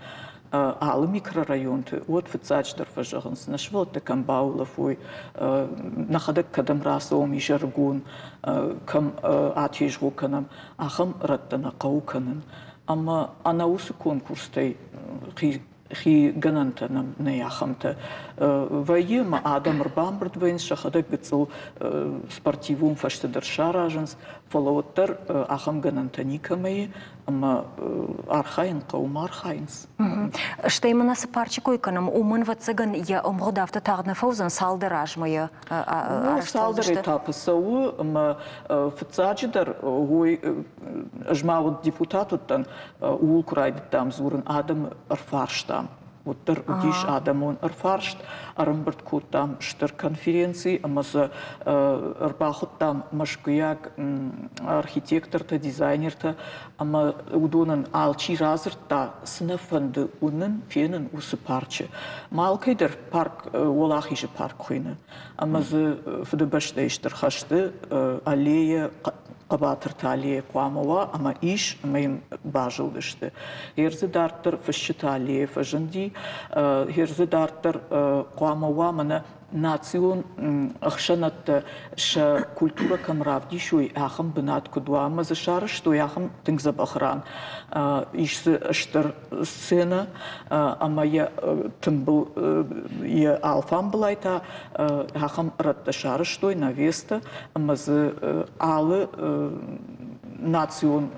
алы микрорайонты, уӕд фыццаджыдӕр фӕзӕгъынц, нӕ сывӕллӕттӕ кӕм баулӕфой, нӕхӕдӕг кӕдӕм рацӕуӕм изӕрыгон, кӕм атезгъо кӕнӕм, ахӕм рӕттӕ нӕ хъӕуы кӕнын. Ӕмӕ ӕнӕ уыцы конкурстӕй хи гӕнӕнтӕ нӕм нӕй ахӕмтӕ. Вӕййы ӕмӕ адӕм ӕрбамбырд вӕййынц, сӕхӕдӕг гыццыл спортивон фӕзты дӕр саразынц, фӕлӕ уӕддӕр ахӕм гӕнӕнтӕ никӕмӕ и ӕмӕ архайын хъӕуы, ма архайынц. Стӕй мын цы парчы кой кӕнӕм, уымӕн, ӕвӕццӕгӕн, йӕ ӕмгъуыд афтӕ тагъд нӕ фӕуыдзӕн цалдӕр азмӕ йӕ арӕзт Цалдӕр этапы цӕуы ӕмӕ фыццаджыдӕр уый ӕз ма уыд депутат уыдтӕн, ууыл куы райдыдтам дзурын, адӕмы ӕрфарстам. Уӕддӕр уыдис адӕмон ӕрфарст, ӕрӕмбырд кодтам стыр конференци ӕмӕ дзы ӕрбахуыдтам мӕскуыйаг архитектортӕ, дизайнертӕ ӕмӕ уыдонӕн алчи радзырдта, цы нӕ фӕнды уынын, фенын уыцы парчы. Ма алкӕй дӕр парк Уӕлахизы парк хуыйны ӕмӕ дзы Фыдыбӕстӕйы Стыр хӕсты аллейӕ хъӕбатырты аллейӕ хъуамӕ уа ӕмӕ ис ӕмӕ йын базылдысты. Герзы дарддӕр фысджыты аллейӕ фӕзынди, герзы дарддӕр хъуамӕ уа мӕнӕ национ ӕхсӕнадтӕ сӕ культурӕ кӕм равдисой, ахӕм бынат куыд уа ӕмӕ дзы сарӕзтой ахӕм тынг дзӕбӕх ран. Ис дзы стыр сценӕ ӕмӕ йӕ тымбыл йӕ алфамбылай та ахӕм рӕттӕ сарӕзтой, навестӕ ӕмӕ дзы алы национ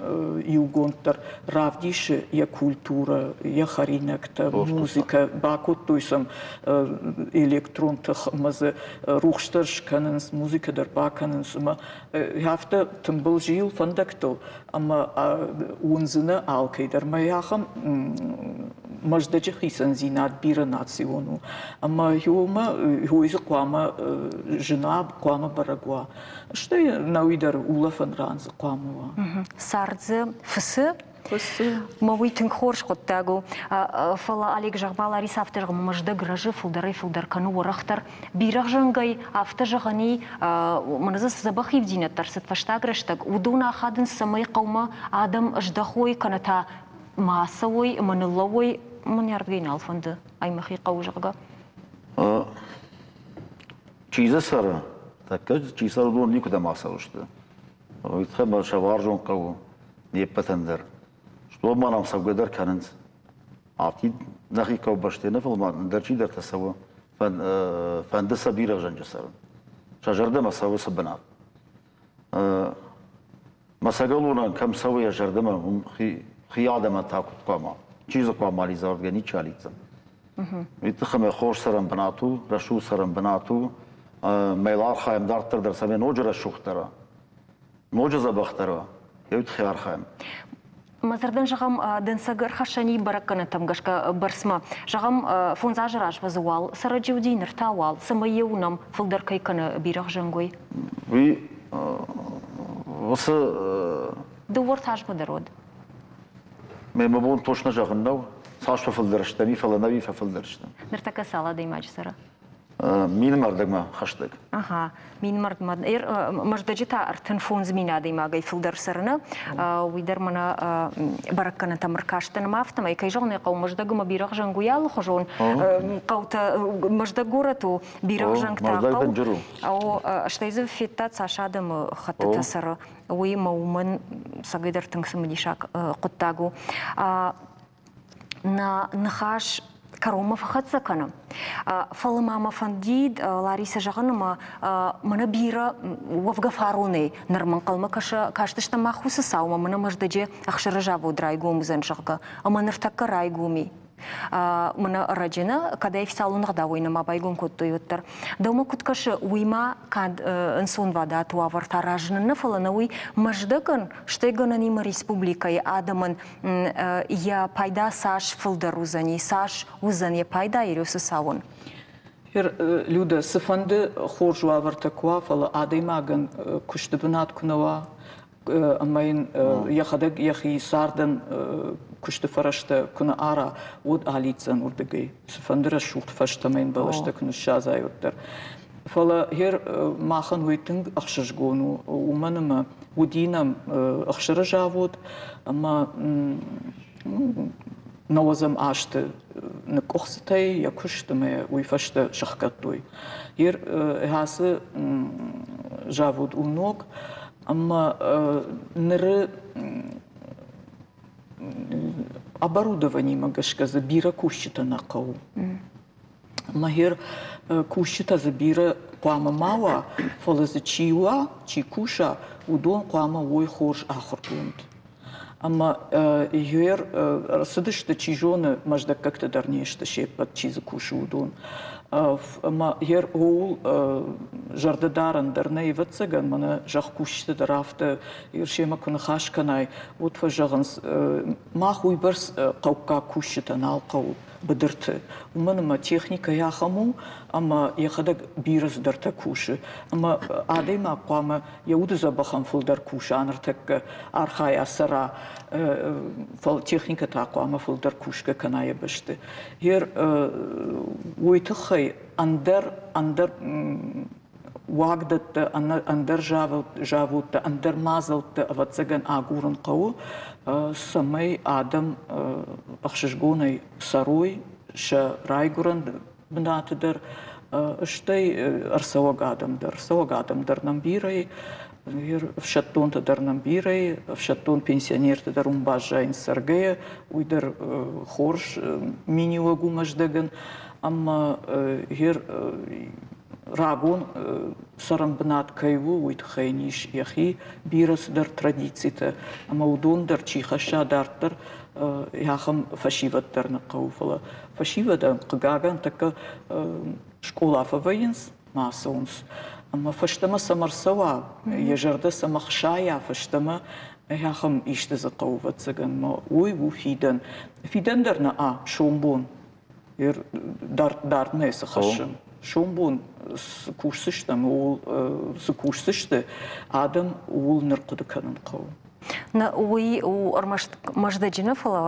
иугонд дӕр равдисы йӕ культурӕ, йӕ хӕринӕгтӕ, музыкӕ, бакодтой сӕм электрон тых ӕмӕ дзы рухс дӕр скӕнынц, музыкӕ дӕр бакӕнынц ӕмӕ афтӕ тымбыл зил фӕндӕгтыл ӕмӕ уындзынӕ алкӕй дӕр. Мӕ ахӕм Мӕздӕджы хицӕндзинад бирӕ национ у ӕмӕ иумӕ уый дзы хъуамӕ зына, хъуамӕ бӕрӕг уа. Стӕй нӕуи дӕр улӕфӕн ран дзы хъуамӕ уа. Цард дзы фысы. Фысы. Мӕ уый тынг хорз хъуыддаг у. Фӕлӕ Олег зӕгъ-ма, Лариса афтӕ зӕгъы, Мӕздӕг рӕзы фылдӕрӕй-фылдӕр кӕны уӕрӕхдӕр. Бирӕгъзӕнгӕй афтӕ зӕгъӕн и, мӕнӕ дзы цы дзӕбӕх ивдзинӕдтӕ ӕрцыд фӕстаг рӕстӕг, уыдон ахадынц, цӕмӕй хъӕумӕ адӕм здӕхой кӕнӕ та ма ацӕуой ӕмӕ ныллӕууой, мӕн ардыгӕй нал фӕнды, ай мӕхи хъӕуы, зӕгъгӕ. Чи дзы цӕры, тӕккӕ чи цӕры, уыдон никуыдӕм ацӕудзысты. Уый тыххӕй мӕ сӕ уарзон хъӕуы не ппӕтӕн дӕр. Стъол ма нӕм цӕугӕ дӕр кӕнынц. Афтид нӕхи хъӕубӕсты нӕ, фӕлӕ ма ӕндӕр чидӕртӕ цӕуы, фӕнды сӕ бирӕгъзӕнджы цӕрын. Сӕ зӕрдӕмӕ цӕуы цы бынат. Мӕцӕгӕлонӕн кӕм цӕуы йӕ зӕрдӕмӕ, уым хи адӕмӕн та куыд хъуамӕ? Чи дзы хъуамӕ алидза, уырдгӕ ничи алидздзӕн. Уый тыххӕй мӕ хорз цӕрӕн бынат у, рӕсугъд цӕрӕн бынат у. Мӕ йыл архайӕм дарддӕр дӕр, цӕмӕй ноджы рӕсугъддӕр уа, ноджы дзӕбӕхдӕр уа. Уый тыххӕй архайӕм. Мӕ зӕрдӕн зӕгъӕм, дӕнцӕг ӕрхӕссӕни бӕрӕггӕнӕнтӕм гӕсгӕ бӕрцмӕ. Зӕгъӕм, фондз азы размӕ дзы уал цӕрӕджы уыди, ныр та уал. Цӕмӕй йӕ уынӕм, фылдӕр кӕй кӕны бирӕгъзӕнгой. Уый уыцы Дыууӕртӕ азмӕ дӕр уӕд. Мӕ мӕ бон точно зӕгъын нӕу, цас фӕфылдӕр стӕм, фӕлӕ нӕ фӕфылдӕр стӕм. Ныртӕккӕ цал адӕймаджы цӕры? Минмӕрдӕгмӕ хӕстӕг. Ага, минмӕрдмӕ. Мӕздӕджы та 35 000 адӕймагӕй фылдӕр цӕрыны. Уый дӕр мӕнӕ бӕрӕггӕнӕнтӕм ӕркастӕн ӕмӕ афтӕмӕй, кӕй зӕгъын ӕй хъӕуы, Мӕздӕгмӕ бирӕгъзӕнг уый алыхуызон хъӕутӕ, Мӕздӕг горӕт у, бирӕгъзӕнг та хъӕу. О, стӕй дзы федта, цас адӕмы хӕттытӕ цӕры, уый ӕмӕ уымӕн цӕгӕйдӕр тынг цымыдисаг хъуыддаг у. Нӕ ныхас кӕронмӕ фӕхӕццӕ кӕны. Фӕлӕ ма мӕ фӕндид, Ларисӕ зӕгъын, ӕмӕ мӕнӕ бирӕ уӕвгӕ фаронӕй нырмӕ ӕнхъӕлмӕ кастыстӕм мах уыцы цаумӕ, мӕнӕ Мӕздӕджы ӕхсыры завод райгом уыдзӕн, зӕгъгӕ, ӕмӕ ныртӕккӕ райгом и. Мӕнӕ ӕрӕджы нӕ, кӕд ӕй официалон ӕгъдауӕй нӕма байгом кодтой, уӕддӕр. Дӕумӕ куыд кӕсы, уый ма кӕд ӕнцонвадат уавӕртӕ разынын нӕ, фӕлӕ нӕ уый Мӕздӕгӕн, стӕй гӕнӕнимӕ республикӕйы адӕмӕн йӕ пайда цас фылдӕр уыдзӕни, цас уыдзӕн йӕ пайда Ерёсы цауӕн? Люда, цыфӕнды хорз уавӕртӕ куы уа, фӕлӕ адӕймагӕн куысты бынат куы нӕ уа, ӕмӕ йын йӕхӕдӕг йӕхи цардӕн куысты фӕрӕзтӕ куы нӕ ара, уӕд алидздзӕн уырдыгӕй. Цыфӕнды рӕсугъд фӕстӕмӕ йын бӕлӕстӕ куы ныссадзай, уӕддӕр. Фӕлӕ гъер махӕн уый тынг ӕхсызгон у, уымӕн ӕмӕ уыди нӕм ӕхсыры завод ӕмӕ нӕуӕдзӕм азты ныкъкъуыхцытӕй йӕ куыст ӕмӕ уый фӕстӕ сӕхгӕдтой. Гъер ацы завод у ног ӕмӕ ныры оборудованимӕ гӕсгӕ дзы бирӕ кусджытӕ нӕ хъӕуы. Мӕгӕр кусджытӕ дзы бирӕ хъуамӕ ма уа, фӕлӕ дзы чи уа, чи куса, уыдон хъуамӕ уой хорз ахуыргонд. Ӕмӕ ЮР ӕрцыдысты, чи зоны, мӕздӕггӕгтӕ дӕр не сты се ппӕт, чи дзы кусы, уыдон. Ӕмӕ ер ууыл зӕрдӕдарӕн дӕр нӕй, ӕвӕццӕгӕн, мӕнӕ зӕхкусджытӕ дӕр афтӕ семӕ куы ныхас кӕнай, уӕд фӕзӕгъынц, мах уыйбӕрц хъӕуккаг кусджытӕ нал хъӕуы быдырты. Уымӕн ӕмӕ техникӕ ахӕм у, ӕмӕ йӕхӕдӕг бирӕ цыдӕртӕ кусы. Ӕмӕ адӕймаг хъуамӕ йӕ уды дзӕбӕхӕн фылдӕр куса ныртӕккӕ, архайа, цӕра, фӕлӕ техникӕ та хъуамӕ фылдӕр кусгӕ кӕна йӕ бӕсты. Ер уый тыххӕй ӕндӕр ӕндӕр уагдӕттӕ, ӕндӕр заводтӕ, ӕндӕр мадзӕлттӕ, ӕвӕццӕгӕн, агурын хъӕуы, цӕмӕй адӕм ӕхсызгонӕй цӕрой сӕ райгуырӕн бынаты дӕр, стӕй ӕрцӕуӕг адӕм дӕр. Ӕрцӕуӕг адӕм дӕр нӕм бирӕ и, ӕфсӕддонтӕ дӕр нӕм бирӕ и, ӕфсӕддон пенсионертӕ дӕр уым баззайынц цӕргӕйӕ, уый дӕр хорз миниуӕг у Мӕздӕгӕн. Ӕмӕ гъер рагон цӕрӕнбынат кӕй у, уый тыххӕй йын ис йӕхи бирӕ цыдӕр традицитӕ, ӕмӕ уыдон дӕр чи хӕсса дарддӕр, ахӕм фӕсивӕд дӕр нӕ хъӕуы. Фӕлӕ фӕсивӕдӕн, хъыгагӕн, тӕккӕ скъола фӕвӕййынц, ма ацӕуынц. Ӕмӕ фӕстӕмӕ цӕм ӕрцӕуа, йӕ зӕрдӕ цӕм ӕхсайа, фӕстӕмӕ ахӕм исты дзы хъӕуы, ӕвӕццӕгӕн, ӕмӕ уый у фидӕн. Фидӕн дӕр нӕ а, сомбон. Дардмӕ цы хӕссӕм. Сомбон цы кусдзыстӕм, ууыл цы кусдзысты адӕм, ууыл ныр хъуыды кӕнын хъӕуы. Уый у ӕрмӕст Мӕздӕджы нӕ, фӕлӕ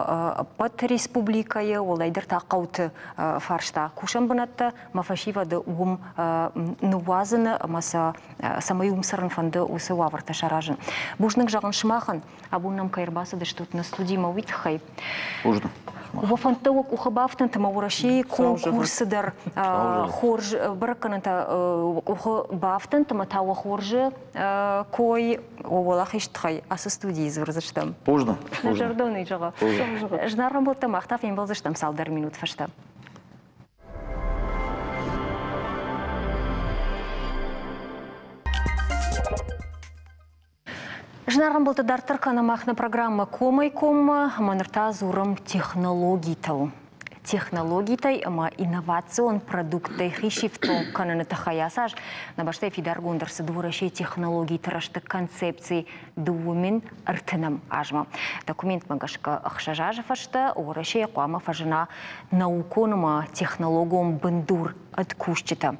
ӕппӕт республикӕйы, уӕлдайдӕр та хъӕуты фарста. Кусӕн бынӕттӕ мӕ фӕсивӕды уым ныууадзыны ӕмӕ сӕ цӕмӕй уым цӕрын фӕнды, уыцы уавӕртӕ саразын. Бузныг зӕгъын сымахӕн, абон нӕм кӕй ӕрбацыдыстут нӕ студимӕ, уый тыххӕй. Бузныг. Уӕ фӕндтӕ уӕ къухы бафтӕнт ӕмӕ Уӕрӕсейы конкурсы дӕр хорз бӕрӕггӕнӕнтӕ къухы бафтӕнт ӕмӕ та уӕ хорзы кой уӕ уӕлахиз тыххӕй ацы студийы дзурдзыстӕм. Бузныг. Нӕ зӕрдӕ нын зӕгъы. Зынаргъ ӕмбӕлттӕ, мах та фембӕлдзыстӕм цалдӕр минут фӕстӕ. Зынаргъ ӕмбӕлттӕ, дарддӕр кӕнӕм мах нӕ программӕ Комӕй-коммӕ ӕмӕ ныр та дзурӕм технологитыл. Технологитӕй ӕмӕ инновацион продукттӕй хи сифтонг кӕныны тыххӕй ацы аз нӕ бӕстӕйы фидаргонд ӕрцыд Уӕрӕсейы технологиты рӕзты концепци 2030 азмӕ. Документмӕ гӕсгӕ 6 азы фӕстӕ Уӕрӕсейы хъуамӕ фӕзына наукон ӕмӕ технологон бындур ӕд кусджытӕ.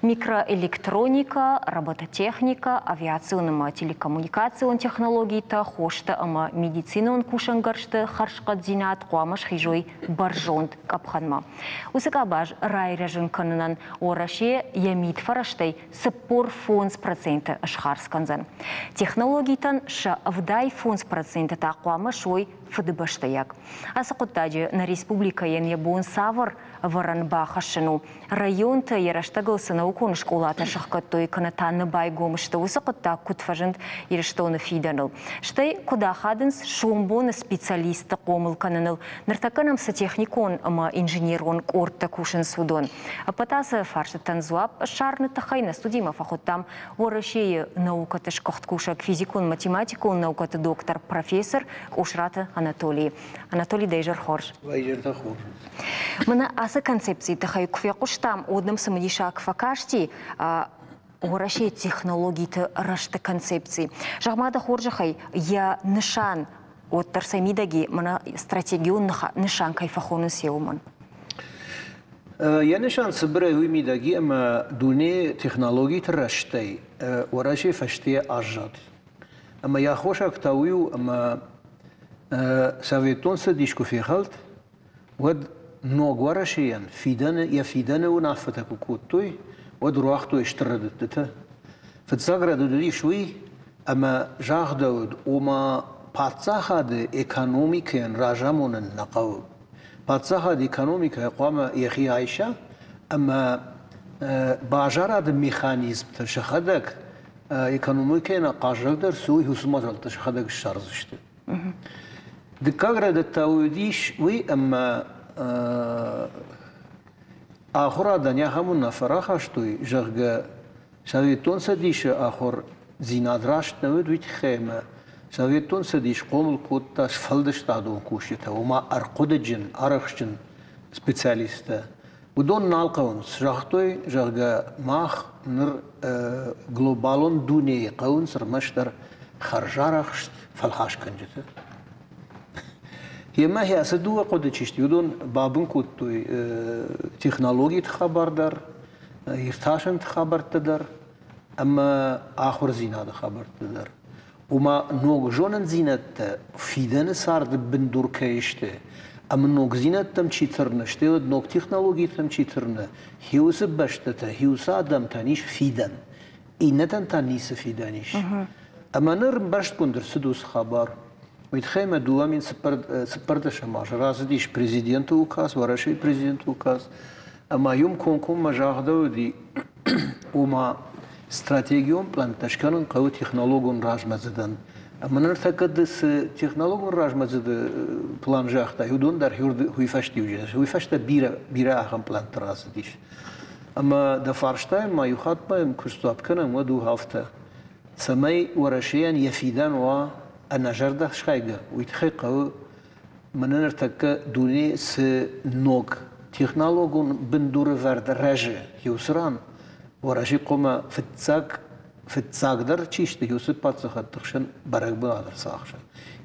Микроэлектроникӕ, робототехникӕ, авиацион ӕмӕ телекоммуникацион технологитӕ, хостӕ ӕмӕ медицинон кусӕнгӕрзты хӕрзхъӕддзинад хъуамӕ схизой бӕрзонд къӕпхӕнмӕ. Уыцы къабаз райрӕзын кӕнынӕн Уӕрӕсе йӕ мидфӕрӕзтӕй 45% схардз кӕндзӕн. Технологитӕн сӕ 75% та хъуамӕ суой фыдыбӕстӕйаг. Ацы хъуыддаджы нӕ республикӕйӕн йӕ бон цавӕр ӕвӕрӕн бахӕссын у, районтӕ йӕ рӕстӕгыл цы наукон скъолатӕ сӕхгӕдтой кӕнӕ та нӕ байгом сты, уыцы хъуыддаг куыд фӕзынд Ирыстоны фидӕныл, стӕй куыд ахадынц сомбоны специалистты хъомыл кӕныныл, ныртӕккӕ нӕм цы техникон ӕмӕ инженерон къордтӕ кусынц, уыдон. Ӕппӕт ацы фарстытӕн дзуапп ссарыны тыххӕй нӕ студимӕ фӕхуыдтам Уӕрӕсейы наукӕты сгуыхт кусӕг физикон-математикон наукӕты доктор, профессор Къусраты Анатолийы. Анатолий, дӕ изӕр хорз. Изӕртӕ хорз. Мӕнӕ ацы концепцийы тыххӕй куы фехъуыстам, уӕд нӕм цымыдисаг фӕкасти Уӕрӕсейы технологиты рӕзты концепци. Зӕгъ-ма дӕ хорзӕхӕй, йӕ нысан уӕддӕр сӕ мидӕги мӕнӕ стратегион нысан кӕй фӕхонынц, уымӕн? Йӕ нысан цыбырӕй уый мидӕг и, ӕмӕ дунейы технологиты рӕзтӕй Уӕрӕсе фӕстейӕ аззад. Ӕмӕ йӕ аххосаг та уый у, ӕмӕ Советон Цӕдис куы фехӕлд, уӕд ног Уӕрӕсейӕн фидӕны, йӕ фидӕны уынаффӕтӕ куы кодтой, уӕд руагътой стыр рӕдыдтытӕ. Фыццаг рӕдыд уыдис уый, ӕмӕ загъдӕуыд, ома паддзахады экономикӕйӕн разамонын нӕ хъӕуы. Паддзахад экономикӕйӕ хъуамӕ йӕхи айса ӕмӕ базарады механизмтӕ сӕхӕдӕг экономикӕйӕн ахъаззагдӕр цы уый, уыцы мадзӕлттӕ сӕхӕдӕг ссардзысты. Дыккаг рӕдыд та уыдис уый, ӕмӕ ахуырадӕн ахӕм уынаффӕ рахастой, зӕгъгӕ, Советон Цӕдисы ахуырдзинад раст нӕ уыд, уый тыххӕй ӕмӕ Советон Цӕдис хъомыл кодта сфӕлдыстадон кусджытӕ, ома ӕрхъуыдыджын, арӕхстджын специалисттӕ. Уыдон нал хъӕуынц. Загътой, зӕгъгӕ, мах ныр глобалон дунейы хъӕуынц ӕрмӕстдӕр хӕрзарӕхст фӕлхасгӕнджыты. Йемӕ ацы дыууӕ хъуыды чи сты, уыдон бабын кодтой технологиты хабар дӕр, иртасӕнты хабӕрттӕ дӕр ӕмӕ ахуырдзинады хабӕрттӕ дӕр. Ома ног зонындзинӕдтӕ фидӕны царды бындур кӕй сты, ӕмӕ ногдзинӕдтӕм чи тырны, стӕй уӕд ног технологитӕм чи тырны, хиуыцы бӕстӕтӕ, хиуыцы адӕмтӕн ис фидӕн. Иннӕтӕн та ницы фидӕн ис. Ӕмӕ ныр ӕмбӕрстгонд ӕрцыд уыцы хабар. Уый тыххӕй мӕ 2014 азы рацыдис президенты указ, Уӕрӕсейы президенты указ, ӕмӕ уым комкоммӕ загъдӕуыди, ома стратегион пълӕнттӕ скӕнын хъӕуы технологон размӕдзыдӕн. Ӕмӕ ныртӕккӕ ды цы технологон размӕдзыды план загътай, уыдон дӕр уый фӕстиуджытӕ уый фӕстӕ бирӕ, бирӕ ахӕм пълӕнттӕ рацыдис. Ӕмӕ дӕ фарстайӕн ма иу хатт ма йӕм куы сдзуапп кӕнӕм, уӕд у афтӕ, цӕмӕй Уӕрӕсейӕн йӕ фидӕн уа ӕнӕзӕрдӕхсайгӕ, уый тыххӕй хъӕуы мӕнӕ ныртӕккӕ дуне цы ног технологон бындурӕвӕрд рӕзы, уыцы ран Уӕрӕсе хъуамӕ фыццаг фыццагдӕр чи сты, уыцы паддзахӕдты хсӕн бӕрӕг бынат ӕрцахса.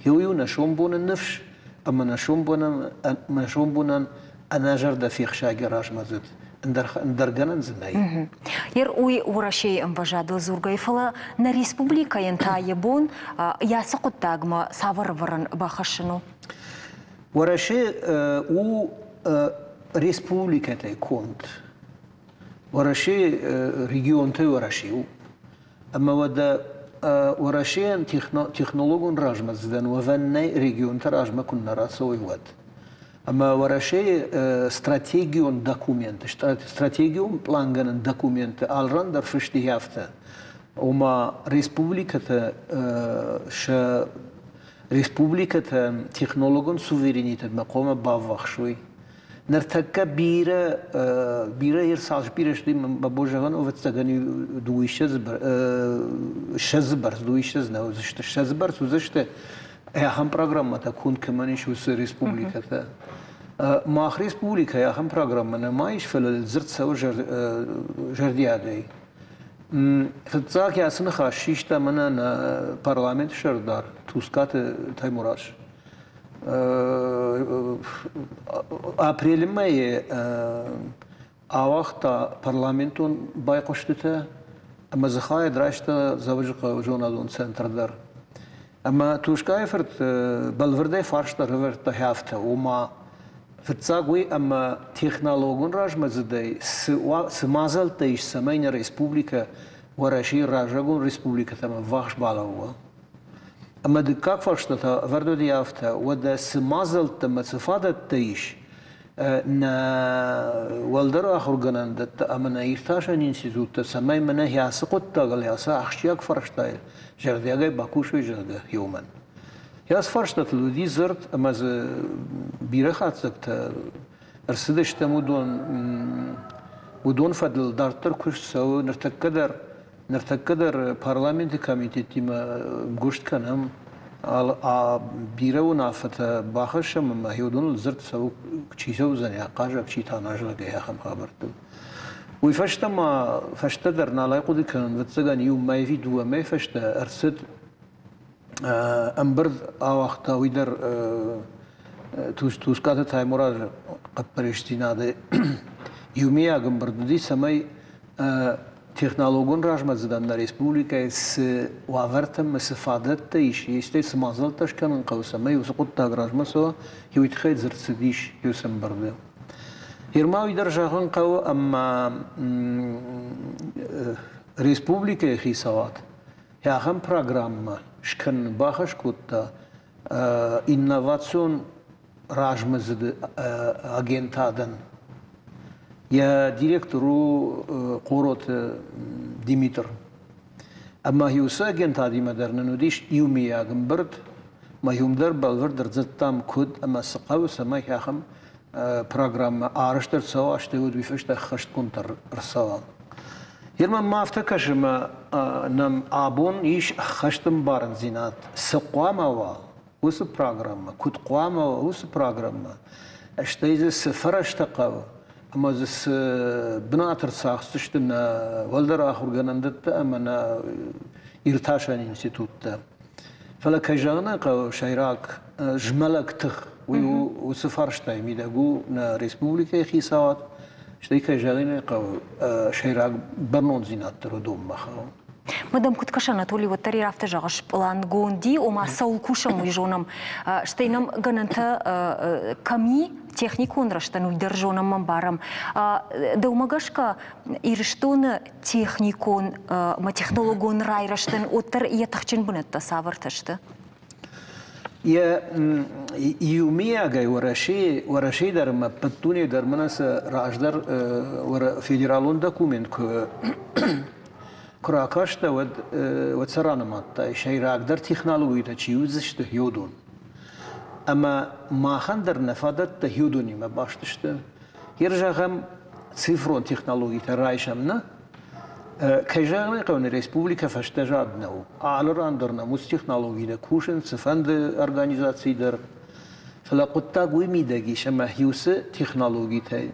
Иу-иу нӕ сомбоны ныфс ӕмӕ нӕ сомбонӕн, нӕ сомбонӕн ӕнӕзӕрдӕфехсайгӕ размӕдзыд ӕндӕр гӕнӕн дзы нӕй. Ер уый Уӕрӕсейы ӕмвӕзадыл дзургӕйӕ, фӕлӕ нӕ республикӕйӕн та йӕ бон йӕ ацы хъуыддагмӕ цавӕр ӕвӕрӕн бахӕссын у? Уӕрӕсе у республикӕтӕй конд. Уӕрӕсейы регионтӕй Уӕрӕсе у. Ӕмӕ уӕдӕ Уӕрӕсейӕн технологон размӕдзыдӕн уӕвӕн нӕй регионтӕ размӕ куы нӕ рацӕуой, уӕд. Ӕмӕ Уӕрӕсейы стратегион документы, стратегион пълангӕнӕн документы алран дӕр фыст и афтӕ, ома республикӕтӕ сӕ республикӕтӕ технологон суверенитетмӕ хъуамӕ баввахс уой. Ныртӕккӕ бирӕ бирӕ цас бирӕ сты, мӕ бон зӕгъын, ӕвӕццӕгӕн, 22 бӕрц, 22 нӕ уыдзысты, 20 бӕрц уыдзысты ахӕм программӕтӕ конд кӕмӕн ис, уыцы республикӕтӕ. Мах республикӕйы ахӕм программӕ нӕма ис, фӕлӕ дзырд цӕуы зӕрдиагӕй. Фыццаг ацы ныхас систа мӕнӕ нӕ парламенты сӕрдар Тускъаты Таймураз. Апрелы мӕйы ауагъта парламентон байхъуыстытӕ ӕмӕ дзы хайад райста Дзӕуджыхъӕуы зонадон центр дӕр. Ӕмӕ Тускъайы фырт бӕлвырдӕй фарст ӕрӕвӕрдта афтӕ, ома фыццаг уый ӕмӕ технологон размӕдзыдӕй цы, цы мадзӕлттӕ ис, цӕмӕй нӕ республикӕ Уӕрӕсейы раззагон республикӕтӕм ӕввахс балӕууа. Ӕмӕ дыккаг фарста та ӕвӕрд уыди афтӕ, уӕдӕ цы мадзӕлттӕ ӕмӕ цы фадӕттӕ ис нӕ уӕлдӕр ахуыргӕнӕндӕттӕ ӕмӕ нӕ иртасӕн институттӕ, цӕмӕй мӕнӕ ацы хъуыддагыл, ацы ахсджиаг фарстайыл зӕрдиагӕй бакусой, зӕгъгӕ, уымӕн. Ацы фарстатыл уыди дзырд ӕмӕ дзы бирӕ хатдзӕгтӕ ӕрцыдыстӕм, уыдон, уыдон фӕдыл дарддӕр куыст цӕуы ныртӕккӕ дӕр. Ныртӕккӕ дӕр парламенты комитеттимӕ ӕмгуыст кӕнӕм, бирӕ уынаффӕтӕ бахӕссӕм ӕмӕ уыдоныл дзырд цӕуы, чи цӕудзӕни ахъаззаг, чи та нӕзӕгъгӕ ахӕм хабӕрттыл. Уый фӕстӕ ма фӕстӕдӕр нал ӕй хъуыды кӕнын, ӕвӕццӕгӕн иу мӕй ӕви дыууӕ мӕйы фӕстӕ ӕрцыд ӕмбырд ауагъта уый дӕр Тускъаты Таймуразы хъӕппӕрисдзинады. Иумиаг ӕмбырд уыди, цӕмӕй технологон размӕдзыдӕн нӕ республикӕйы цы уавӕртӕ ӕмӕ цы фадӕттӕ ис, стӕй цы мадзӕлттӕ скӕнын хъӕуы, цӕмӕй уыцы хъуыддаг размӕ цӕуа, уый тыххӕй дзырд цыдис уыцы ӕмбырды. Ирма уый дӕр зӕгъын хъӕуы, ӕмӕ республикӕйы хицауад ахӕм программӕ скӕнын бахӕс кодта инновацион размӕдзыды агентадӕн. Йӕ директор у Хъороты Димитр. Ӕмӕ уыцы агентадимӕ дӕр нын уыдис иумиаг ӕмбырд. Мӕ уым дӕр бӕлвырд ӕрдзырдтам, куыд ӕмӕ цы хъӕуы, цӕмӕй ахӕм программӕ арӕзт ӕрцӕуа, стӕй уӕд уый фӕстӕ ӕххӕстгонд дӕр ӕрцӕуа. Гъер мӕм афтӕ кӕсы, ӕмӕ нӕм абон ис ӕххӕст ӕмбарындзинад, цы хъуамӕ уа, уыцы программӕ, куыд хъуамӕ уа, уыцы программӕ, стӕй дзы цы фӕрӕзтӕ хъӕуы ӕмӕ дзы цы бынат ӕрцахсдзысты нӕ уӕлдӕр ахуыргӕнӕндӕттӕ ӕмӕ нӕ иртасӕн институттӕ. Фӕлӕ, кӕй зӕгъын ӕй хъӕуы, сӕйраг змӕлӕг тых уый у уыцы фарстайы мидӕг у нӕ республикӕйы хицауад, стӕй, кӕй зӕгъын ӕй хъӕуы, сӕйраг бӕрнондзинад дӕр уыдонмӕ хауы. Мадам, куыд кӕсы, Анатолий, уӕддӕр афтӕ зӕгъыс, пълангонди, ома цӕуыл кусӕм, уый зонӕм. Стӕй нӕм гӕнӕнтӕ кӕм и, техникон рӕзтӕн уый дӕр зонӕм, ӕмбарӕм. Дӕумӕ гӕсгӕ, Ирыстоны техникон ӕмӕ технологон райрӕзтӕн уӕддӕр йӕ тыхджын бынӕттӕ цавӕртӕ сты? Йӕ иумиагӕй Уӕрӕсейы, Уӕрӕсейы дӕр ӕмӕ ӕппӕт дунейы дӕр мӕнӕ сӕ раздӕр федералон документ куы куы ракастӕ, уӕд, уӕд сӕ ранымадтай, сӕйрагдӕр технологитӕ чи уыдзысты, уыдон. Ӕмӕ махӕн дӕр нӕ фадӕттӕ уыдонимӕ баст сты. Ер зӕгъӕм, цифрон технологитӕ райсӕм нӕ, кӕй зӕгъын ӕй хъӕуы, нӕ республикӕ фӕстӕзад нӕу. Алы ран дӕр нӕм уыцы технологитӕ кусынц, цыфӕнды организаци дӕр. Фӕлӕ хъуыддаг уый мидӕг ис, ӕмӕ уыцы технологитӕй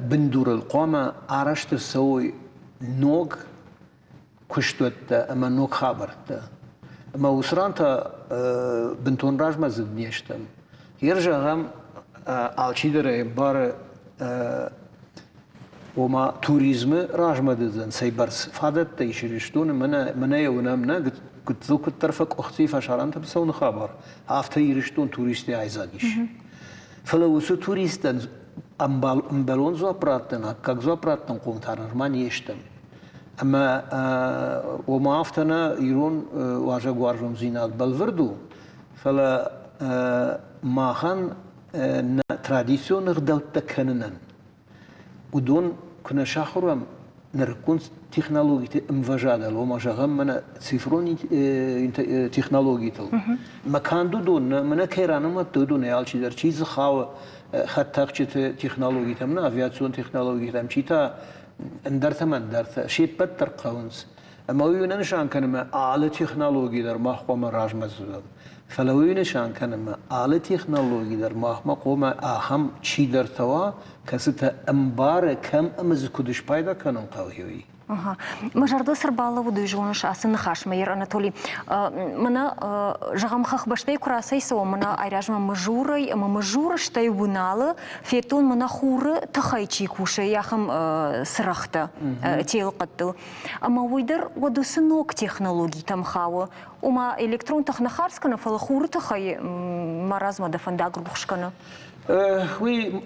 бындурыл хъуамӕ арӕзт ӕрцӕуой ног куыстуӕттӕ ӕмӕ ног хабӕрттӕ. Ӕмӕ уыцы ран та бынтон размӕдзыд не стӕм. Ер зӕгъӕм, алчидӕр ӕй ӕмбары, ома туризмы размӕдзыдӕн цӕйбӕрц фадӕттӕ ис Ирыстоны, мӕнӕ, мӕнӕ йӕ уынӕм нӕ, гыццыл куыддӕр фӕкъуыхци фӕсарӕнтӕм цӕуыны хабар, афтӕ Ирыстон туристтӕй айдзаг ис. Фӕлӕ уыцы туристтӕн ӕмбӕлон дзуапп раттын, аккаг дзуапп раттын хъом та нырма не стӕм. Ӕмӕ ома афтӕ нӕ ирон уазӕгуарзондзинад бӕлвырд у, фӕлӕ махӕн нӕ традицион ӕгъдӕуттӕ кӕнынӕн уыдон куы нӕ сахуыр уӕм нырыккон технологиты ӕмвӕзадыл, ома зӕгъӕм, мӕнӕ цифрон технологитыл, мӕ канд уыдон нӕ, мӕнӕ кӕй ранымадтой, уыдонӕй алчидӕр, чи дзы хауы хӕдтӕхджыты технологитӕм, нӕ авиацион технологитӕм, чи та ӕндӕртӕм ӕндӕртӕ, се ппӕт дӕр хъӕуынц. Ӕмӕ уый нӕ нысан кӕны, ӕмӕ алы технологи дӕр мах хъуамӕ размӕ дзурӕм. Фӕлӕ уый нысан кӕны, ӕмӕ алы технологи дӕр махмӕ хъуамӕ ахӕм чидӕртӕ уа, кӕцытӕ ӕмбары, кӕм ӕмӕ дзы куыд спайда кӕнын хъӕуы, уый. Ага. Мӕ зӕрдыл цы рбалӕууыд, уый зоныс ацы ныхасмӕ, Ер Анатолий. Мӕнӕ, зӕгъӕм, хӕхбӕстӕй куы рацӕйцӕуӕм, мӕнӕ айразмӕ Мызурӕй ӕмӕ Мызуры, стӕй Уыналы федтон, мӕнӕ хуры тыхӕй чи кусы, ахӕм цырӕгътӕ телыхъӕдтыл. Ӕмӕ уый дӕр уӕд уыцы ног технологитӕм хауы. Ома электрон тых нӕ хардз кӕны, фӕлӕ хуры тыхӕй марадз-ма дӕ фӕндаг рухс кӕны. Уый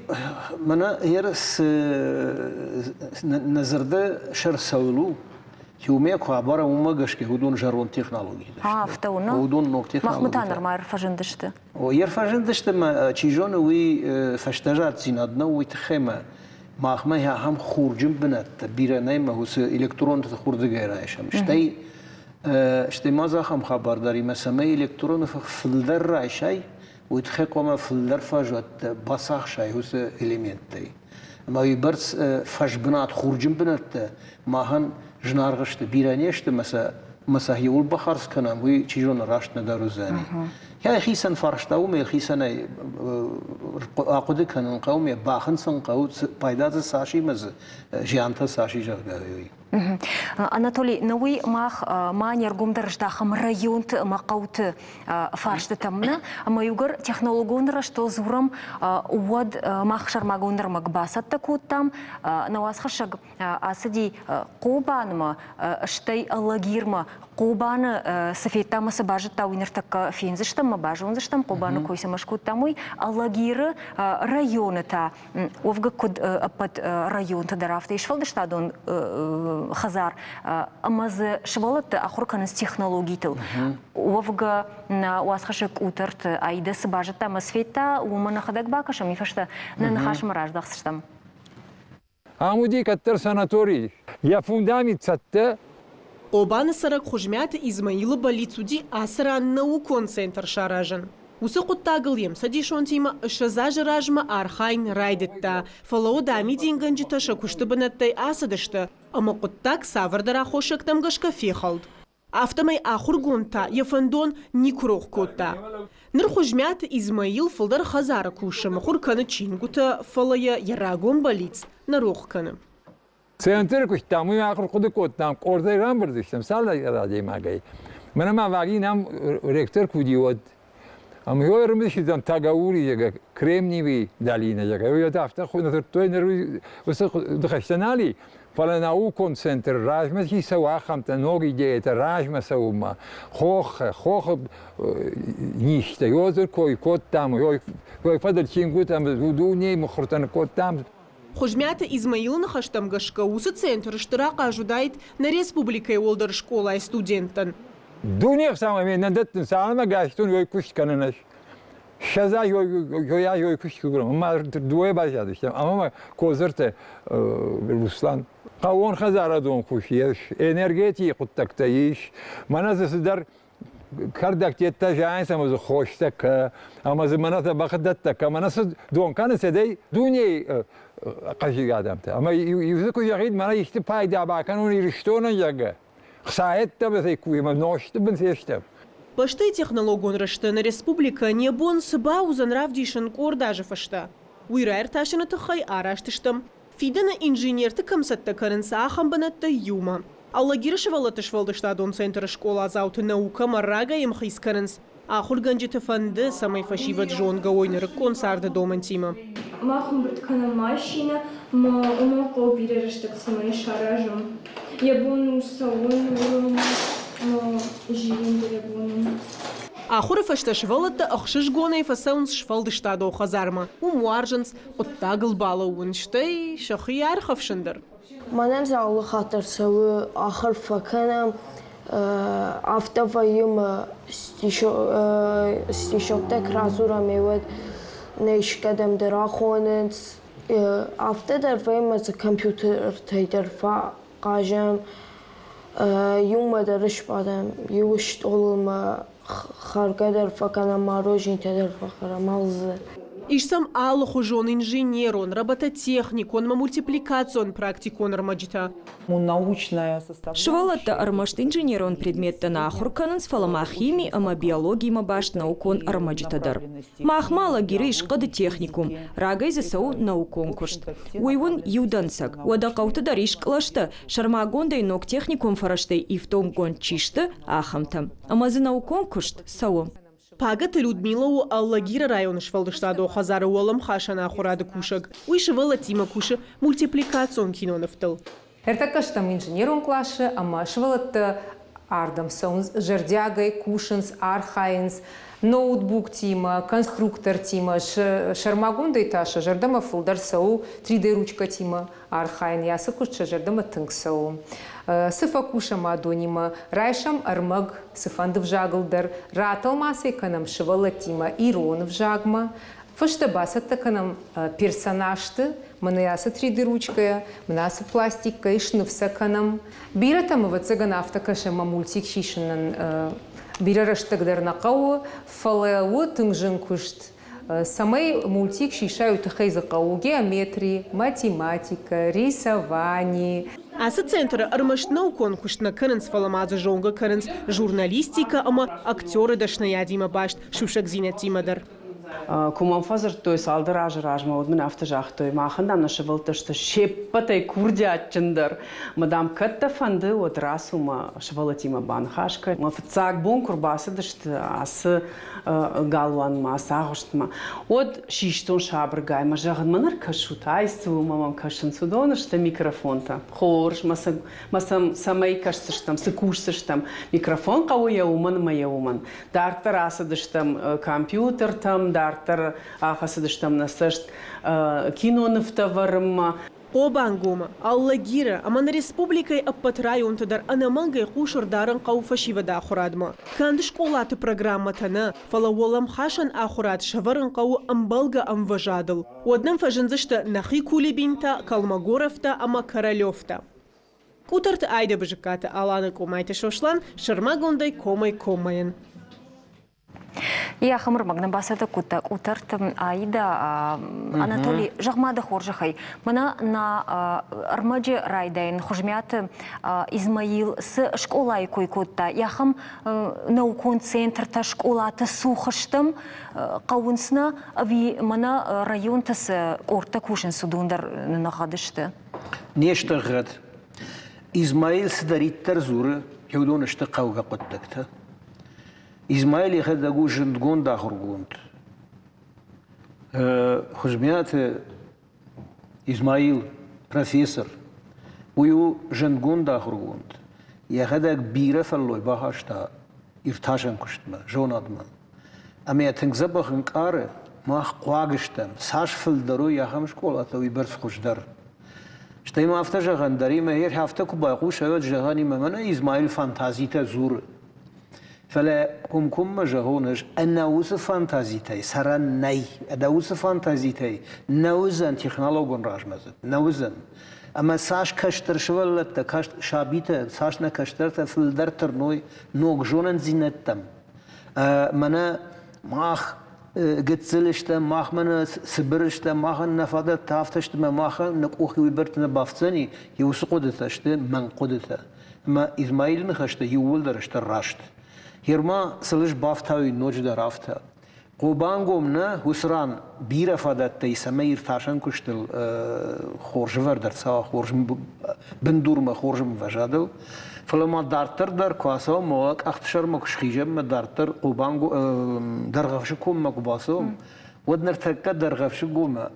мӕнӕ ерыс нӕ зӕрдӕ сӕр цӕуыл у, иумӕ куы абарӕм, уымӕ гӕсгӕ уыдон зӕронд технологитӕ сты. Афтӕ у, Уыдон ног технологитӕ. Махмӕ та нырма ӕрфӕзындысты. О, ӕрфӕзындысты мӕ, чи зоны, уый фӕстӕзаддзинад нӕу, уый тыххӕй мӕ махмӕ ахӕм хурджын бынӕттӕ бирӕ нӕй мӕ уыцы электронты хурдыгӕй райсӕм. Стӕй стӕй ма дзы ахӕм хабар дӕр имӕ, цӕмӕй электроны фылдӕр райсай, уый тыххӕй хъуамӕ фылдӕр фӕзуӕттӕ бацахсай уыцы элементтӕй. Ӕмӕ уыйбӕрц фӕзбынат, хурджын бынӕттӕ махӕн зынаргъ сты, бирӕ не сты, мӕ сӕ хиуыл бахардз кӕнӕм, уый, чи зоны, раст нӕдӕр уыдзӕни. Йӕ хицӕн фарста уымӕй хицӕнӕй ахъуыды кӕнын хъӕуы, ме бахынцын хъӕуы, пайда дзы цас и мӕ дзы зиантӕ цас и, зӕгъгӕ, уый. Анатолий, нӕ уый мах ма не ргом дӕр здахӕм районты ӕмӕ хъӕуты фарстытӕм нӕ, ӕмӕ иугӕр технологон рӕзтыл дзурӕм, уӕд мах сӕрмагонд ӕрмӕг бацӕттӕ кодтам. Нӕ уацхӕссӕг ацыди Хъобанмӕ, стӕй Алагирмӕ. Хъобаны цы федта ӕмӕ цы базыдта, уый ныртӕккӕ фендзыстӕм ӕмӕ базондзыстӕм, Хъобаны кой цӕмӕ скодтам, уый. Алагиры районы та уӕвгӕ куыд ӕппӕт районты дӕр, афтӕ сфӕлдыстадон хӕдзар ӕмӕ дзы сывӕллӕтты ахуыр кӕнынц технологитыл. Уӕвгӕ нӕ уацхӕссӕг къутӕрты Аидӕ цы базыдта ӕмӕ цы федта, уымӕ нӕхӕдӕг бакӕсӕм, уый фӕстӕ нӕ ныхасмӕ раздӕхдзыстӕм. Ам уыди кӕддӕр санаторий. Йӕ фундамент цӕттӕ. Хъобаны цӕрӕг Хуызмӕты Измаилы бӕллиц уыди ацы ран наукон центр саразын. Уыцы хъуыддагыл йе мцӕдисонтимӕ 20 азы размӕ архайын райдыдта, фӕлӕ уӕд амидингӕнджытӕ сӕ куысты бынӕттӕй ацыдысты, ӕмӕ хъуыддаг цавӕрдӕр аххосӕгтӕм гӕсгӕ фехӕлд. Афтӕмӕй ахуыргонд та йӕ фӕндон никуы рох кодта. Ныр Хуызмӕты Измаил фылдӕр хӕдзары кусы, мыхуыр кӕны чингуытӕ, фӕлӕ йӕ йӕ рагон бӕллиц нӕ рох кӕны. Центры куыстам, уый ахуыр хъуыды кодтам, къордӕй рамбырд стӕм цалдӕр адӕймагӕй. Мӕнӕ ма Ваги нӕм ректор куы уыди, уӕд. Ӕмӕ йӕ ӕрымысыдтӕн Тагаури, зӕгъгӕ, Кремниевый долина, зӕгъгӕ. Уый афтӕ дзырдтой, ныр уыцы ныхӕстӕ нал и, фӕлӕ наукон центр размӕ чи цӕуы, ахӕмтӕ ног идеятӕ размӕ цӕуынмӕ, хохы, хохы низтӕ, ёзыр кой кодтам, ой фӕдыл чингуытӕ дунейы мыхуыртӕ ныккодтам. Хуызмӕты Измаилы ныхӕстӕм гӕсгӕ, уыцы центр стыр ахъаз уыдаид нӕ республикӕйы уӕлдӕр скъолайы студенттӕн. Дуне ӕхсӕнмӕ ме нӕ дӕттынц, ӕмӕ гӕстон ёй куыст кӕнын ӕз. Ссӕдз ёй ёй куыст куы ӕмӕ дыууӕ баззадыстӕм. Ӕмӕ ма Кодзырты Руслан хъӕууон хӕдзарадон куыст ис, энергетийы хъуыддӕгтӕ ис. Мӕнӕ дзы цыдӕр кӕрдӕгтӕ зайынц ӕмӕ дзы хостӕ кӕ, ӕмӕ дзы мӕнӕ дзӕбӕхдӕттӕ кӕ, мӕнӕ цы дон кӕнынц, ӕдӕй дунейы хъӕздыг адӕмтӕ. Ӕмӕ иу дзы куы зӕгъид, мӕнӕ исты пайда бакӕнон Ирыстонӕн, зӕгъгӕ, хцайӕдтӕ ӕмӕ нозты бын фестӕм. Бӕстӕйы технологон рӕзты нӕ республикӕ не бон цы бауыдзӕн равдисын къорд азы фӕстӕ, уый раиртасыны тыххӕй араст стӕм Фидӕны инженерты кӕм цӕттӕ кӕнынц, ахӕм бынӕттӕй иумӕ. Алагиры сывӕллӕтты сфӕлдыстадон центры скъоладзауты наукӕмӕ рагӕй ӕмхиц кӕнынц. Ахуыргӕнджыты фӕнды, цӕмӕй фӕсивӕд зонгӕ уой нырыккон царды домӕнтимӕ. Мах ӕмбырд кӕнӕм машинӕ, ӕмӕ уымӕн хъӕуы бирӕ рӕстӕг цӕмӕй саразӕм. Йӕ бон у цӕуын, уым ӕмӕ зилын дӕр йӕ бон у. Ахуыры фӕстӕ сывӕллӕттӕ ӕхсызгонӕй фӕцӕуынц сфӕлдыстадон хӕдзармӕ. Уым уарзынц хъуыддагыл балӕууын, стӕй сӕхи ӕрхӕфсын дӕр. Мӕнӕн дзы алы хатт дӕр цӕуы ахуыр фӕкӕнӕм, афтӕ вӕййы мӕ стишоктӕ куы радзурӕм, уӕд нӕ искӕдӕм дӕр ахонынц. Афтӕ дӕр вӕййы ӕмӕ дзы компьютертӕй дӕр фӕхъазӕм, иумӕ дӕр сбадӕм, иу стъолыл ма хӕргӕ дӕр фӕкӕнӕм, мороженитӕ дӕр фӕхӕрӕм, алдзы. Ис сӕм алыхуызон инженерон, робототехникон ӕмӕ мультипликацион практикон ӕрмӕджытӕ. Сывӕллӕттӕ ӕрмӕст инженерон предметтӕ нӕ ахуыр кӕнынц, фӕлӕ ма хими ӕмӕ биологиимӕ баст наукон ӕрмӕджытӕ дӕр. Махмӕ Алагиры ис хъӕды техникум, рагӕй дзы цӕуы наукон куыст. Уый уын иу дӕнцӕг. Уӕдӕ хъӕуты дӕр ис кълӕстӕ, сӕрмагондӕй ног техникон фӕрӕзтӕй ифтонггонд чи сты, ахӕмтӕ. Ӕмӕ дзы наукон куыст цӕуы. Пагӕты Людмила у Алагиры районы сфӕлдыстадон хӕдзары уӕлӕмхасӕн ахуырады кусӕг. Уый сывӕллӕттимӕ кусы мультипликацион кинонывтыл. Ӕртӕккӕ стӕм инженерон къласы ӕмӕ сывӕллӕттӕ ардӕм цӕуынц зӕрдиагӕй, кусынц, архайынц ноутбуктимӕ, конструктортимӕ, сӕрмагондӕй та сӕ зӕрдӕмӕ фылдӕр цӕуы 3D-ручкӕтимӕ архайын, йӕ ацы куыст сӕ зӕрдӕмӕ тынг цӕуы. Цы фӕкусӕм адонимӕ, райсӕм ӕрмӕг цыфӕнды взагыл дӕр, ратӕлмац ӕй кӕнӕм сывӕллӕттимӕ ирон ӕвзагмӕ, фӕстӕ бацӕттӕ кӕнӕм персонажты, мӕнӕ ацы 3D-ручкӕйӕ, мӕнӕ ацы пластиккӕй сныв сӕ кӕнӕм. Бирӕтӕм, ӕвӕццӕгӕн, афтӕ кӕсы, ӕмӕ мультик сисынӕн бирӕ рӕстӕг дӕр нӕ хъӕуы, фӕлӕ у тынг зын куыст. Цӕмӕй мультик сисай, уый тыххӕй дзы хъӕуы геометри, математикӕ, рисовани. Ацы центры ӕрмӕст наукон куыст нӕ кӕнынц, фӕлӕ ма дзы зонгӕ кӕнынц журналистикӕ ӕмӕ актеры дӕсныйадимӕ баст сусӕгдзинӕдтимӕ дӕр. Куы мӕм фӕдзырдтой цалдӕр азы размӕ, уӕд мын афтӕ загътой, махӕн, дам, нӕ сывӕллӕттӕ сты се ппӕтӕй курдиатджындӕр. Мӕ, дам, кӕд дӕ фӕнды, уӕд рацу мӕ сывӕллӕттимӕ баныхас кӕн. Мӕ фыццаг бон куы рбацыдысты ацы галуанмӕ, ацы агъуыстмӕ, уӕд систон сабыргай мӕ зӕгъын, мӕн ӕркӕсут, ай цы у, мӕ мӕм кӕсынц, уыдон сты микрофонтӕ. Хорз, мӕ мӕ сӕм цӕмӕй кӕсдзыстӕм, цы кусдзыстӕм. Микрофон хъӕуы йӕ уымӕн ӕмӕ йӕ уымӕн. Дарддӕр ацыдыстӕм компьютертӕм, дарддӕр ахӕцыдыстӕм нӕ цӕст кинонывтӕ вӕрынмӕ. Хъобангомы, Алагиры ӕмӕ нӕ республикӕйы ӕппӕт районты дӕр ӕнӕмӕнгӕй хъус ӕрдарын хъӕуы фӕсивӕды ахуырадмӕ. Канд скъолаты программӕтӕ нӕ, фӕлӕ уӕлӕмхасӕн ахуырад сӕвӕрын хъӕуы ӕмбӕлгӕ ӕмвӕзадыл. Уӕд нӕм фӕзындзысты нӕхи Кулебинтӕ, Колмогоровтӕ ӕмӕ Королевтӕ. Къутӕрты Айдӕ Бызыккаты Аланы Къомайты Сослан сӕрмагондӕй комӕй-коммӕйӕн. Йӕ хымырмаг нын бацӕттӕ кодта къутӕрты Аида. Анатолий, зӕгъ-ма дӕ хорзӕхӕй, мӕнӕ нӕ ӕрмӕджы райдайӕн Хуызмиаты Измаил цы скъолайы кой кодта, ахӕм наукон центртӕ, скъолатӕ цух стӕм хъӕуынц нӕ ӕви мӕнӕ районты цы къордтӕ кусынц, уыдон дӕр ныгъгъӕд сты? Не стыгъгъӕд. Измаил цыдӕриддӕр дзуры, уыдон сты хъӕугӕ хъуыддӕгтӕ. Измаил йӕхӕдӕг у зындгонд ахуыргонд. Хуызмиаты Измаил профессор. Уый у зындгонд ахуыргонд. Йӕхӕдӕг бирӕ фӕллой бахаста иртасӕн куыстмӕ, зонадмӕ. Ӕмӕ йӕ тынг дзӕбӕх ӕнкъары, мах хъуаг стӕм, цас фылдӕр уой ахӕм скъолатӕ, уыйбӕрц хуыздӕр. Стӕй ма афтӕ зӕгъӕн дӕр и, мӕ афтӕ куы байхъуса, уӕд зӕгъӕн и, мӕнӕ Измаил фантазитӕ дзуры. Фӕлӕ комкоммӕ зӕгъон ӕз, ӕнӕ уыцы фантазитӕй цӕрӕн нӕй, ӕнӕ уыцы фантазитӕй нӕ уыдзӕн технологон размӕдзыд, нӕ уыдзӕн. Ӕмӕ цас кӕстӕр сывӕллӕттӕ, сабитӕ, цас нӕ кӕстӕртӕ фылдӕр тырной ног зонындзинӕдтӕм. Мӕнӕ мах гыццыл стӕм, мах мӕнӕ цыбыр стӕм, махӕн нӕ фадӕттӕ афтӕ сты, мӕ махӕн нӕ къухы уыйбӕрц нӕ бафтдзӕни, уыцы хъуыдытӕ сты мӕнг хъуыдытӕ. Ӕмӕ Измаилы ныхӕстӕ иууылдӕр сты раст. Ерма сылыс бафтауин ноджыдӕр афтӕ. Хъобангом нӕ уыцы ран бирӕ фадӕттӕ и, цӕмӕй иртасӕн куыстыл хорз ӕвӕрд ӕрцӕуа, хорз бындурмӕ, хорз ӕмвӕзадыл. Фӕлӕ ма дарддӕр дӕр куы ацӕуӕм, ма къӕхтысӕрмӕ куы схизӕм, ӕмӕ дарддӕр Хъобанго Дӕргъӕвсы коммӕ куы бацӕуӕм, уӕд ныртӕккӕ Дӕргъӕвсы коммӕ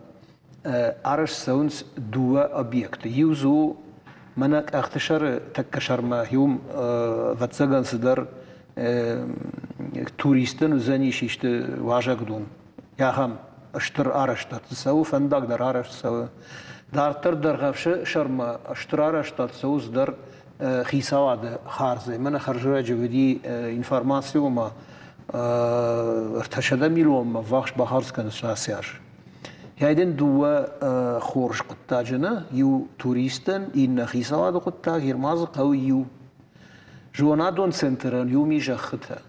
арӕзт цӕуынц дыууӕ объекты. Иу дзы у мӕнӕ къӕхтысӕры тӕккӕ сӕрмӕ, уым ӕвӕццӕгӕн цыдӕр туристтӕн уыдзӕнис исты уазӕгдон. Ахӕм стыр арӕзтад дзы цӕуы, фӕндаг дӕр арӕзт цӕуы. Дарддӕр Дӕргъӕвсы сӕрмӕ стыр арӕзтад цӕуы цыдӕр хицауады хардзӕй. Мӕнӕ хӕрзрӕджы уыди информаци, ома 300 миллионмӕ ввахс бахардз кӕнынц ацы аз. Йӕ дын дыууӕ хорз хъуыддаджы нӕ, иу туристӕн, иннӕ хицауады хъуыддаг, Ермадзы хъӕуы иу. Зонадон центрӕн иу ми зӕххытӕ.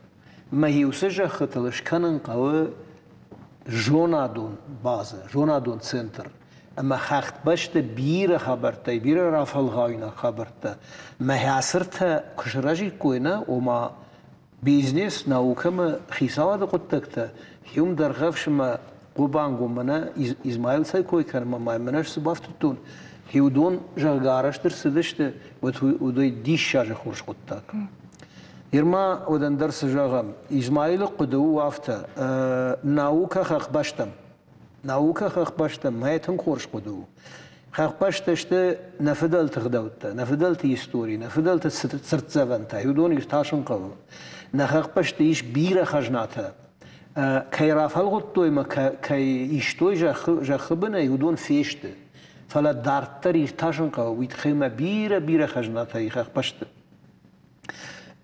Мӕ уыцы зӕххытыл скӕнын хъӕуы зонадон базӕ, зонадон центр. Ӕмӕ хӕхтбӕсты бирӕ хабӕрттӕй, бирӕ рафӕлгъауинаг хабӕрттӕ. Мӕ хӕцыртӕ куы сырӕзиккой, нӕ, ома Бизнес, наукӕмӕ хицауады хъуыддӕгтӕ, хиум дӕргъӕвсмӕ Хъобангом мӕнӕ Измаил цӕй кой кӕны ӕмӕ мӕнӕ цы бафтыдтон, хиуыдон, зӕгъгӕ, арӕзт ӕрцыдысты, уӕд уыдой диссаджы хорз хъуыддаг. Ныр ма уӕд ӕндӕр цы зӕгъӕм, Измаилы хъуыды у афтӕ, наукӕ хӕхбӕстӕм. Наукӕ хӕхбӕстӕ мӕ тынг хорз хъуыды у. Хӕхбӕстӕ сты нӕ фыдӕлты гъдӕуттӕ, нӕ фыдӕлты истори, нӕ фыдӕлты цыртдзӕвӕнтӕ. Уыдон иртасын хъӕуы. Нӕ хӕхбӕсты ис бирӕ хӕзнатӕ. Кӕй рафӕлгъуыдтой ӕмӕ кӕй истой зӕххы бынӕй, уыдон фесты. Фӕлӕ дарддӕр иртасын хъӕуы, уый тыххӕй ма бирӕ-бирӕ хӕзнатӕ и хӕхбӕсты.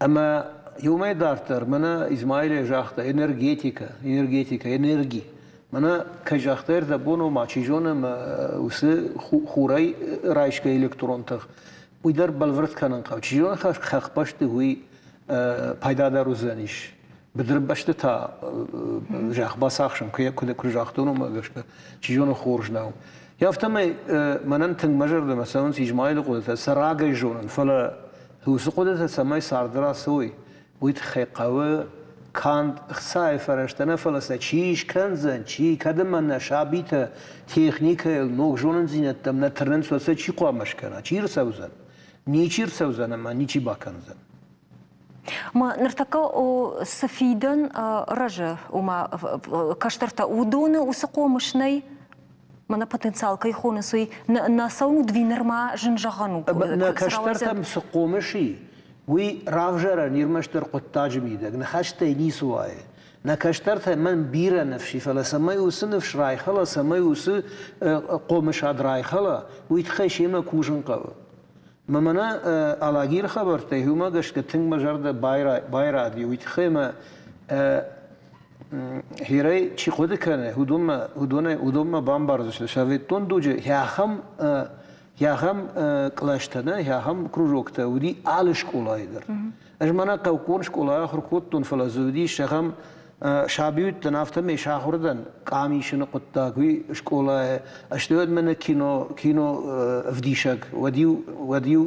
Ӕмӕ иумӕ дарддӕр мӕнӕ Измаилӕй загъта энергетикӕ, энергетикӕ, энерги. Мӕнӕ кӕй загъта ӕрдӕбон, ома чи зоны, ӕмӕ уыцы хурӕй райсгӕ электрон тых, уый дӕр бӕлвырд кӕнын хъӕуы. Чи зоны, хӕхбӕсты уый пайдадӕр уыдзӕнис. Быдыры бӕсты та зӕхх бацахсын, куы куы загътон, уымӕ гӕсгӕ, чи зоны, хорз нӕу. Афтӕмӕй мӕнӕн тынг мӕ зӕрдӕмӕ цӕуынц Измаилы хъуыдытӕ, сӕ рагӕй зонын, фӕлӕ уыцы хъуыдытӕ цӕмӕй царды рацӕуой, уый тыххӕй хъӕуы канд ӕхцайы фӕрӕзтӕ нӕ, фӕлӕ сӕ чи скӕндзӕн, чи, кӕд ӕмӕ нӕ сабитӕ техникӕйыл ног зонындзинӕдтӕм нӕ тырнынц, уӕд сӕ чи хъуамӕ скӕна, чи рцӕудзӕн? Ничи рцӕудзӕн ӕмӕ ничи бакӕндзӕн. Ма ныртӕккӕ цы фидӕн рӕзы, ома кӕстӕртӕ уыдоны уыцы хъомыс нӕй, мӕнӕ потенциал кӕй хонынц, уый нӕ цӕуын уыд нырма зын зӕгъӕн у. Нӕ кӕстӕртӕм цы хъомыс и, уый равзарӕн ӕрмӕстдӕр хъуыддаджы мидӕг, ныхӕстӕй ницы уайы. Нӕ кӕстӕртӕ мӕн бирӕ ныфс и, фӕлӕ цӕмӕй уыцы ныфс райхӕла, цӕмӕй уыцы хъомысад райхӕла, уый тыххӕй семӕ кусын хъӕуы. Мӕ мӕнӕ Алагиры хабӕрттӕй уымӕ гӕсгӕ тынг мӕ зӕрдӕ байради, уый тыххӕй мӕ хирӕй чи хъуыды кӕны, уыдонмӕ, уыдонӕй, уыдонмӕ бамбардзысты. Советон дуджы ахӕм ахӕм кълӕстӕ нӕ, ахӕм кружоктӕ уыди алы скъолайы дӕр. Ӕз мӕнӕ хъӕуккон скъолайы ахуыр кодтон, фӕлӕ дзы уыдис ахӕм саби уыдтӕн, афтӕмӕй сахуыр дӕн къам исыны хъуыддаг, уый скъолайы. Стӕй уӕд мӕнӕ кино, кино ӕвдисӕг, уӕд-иу, уӕд-иу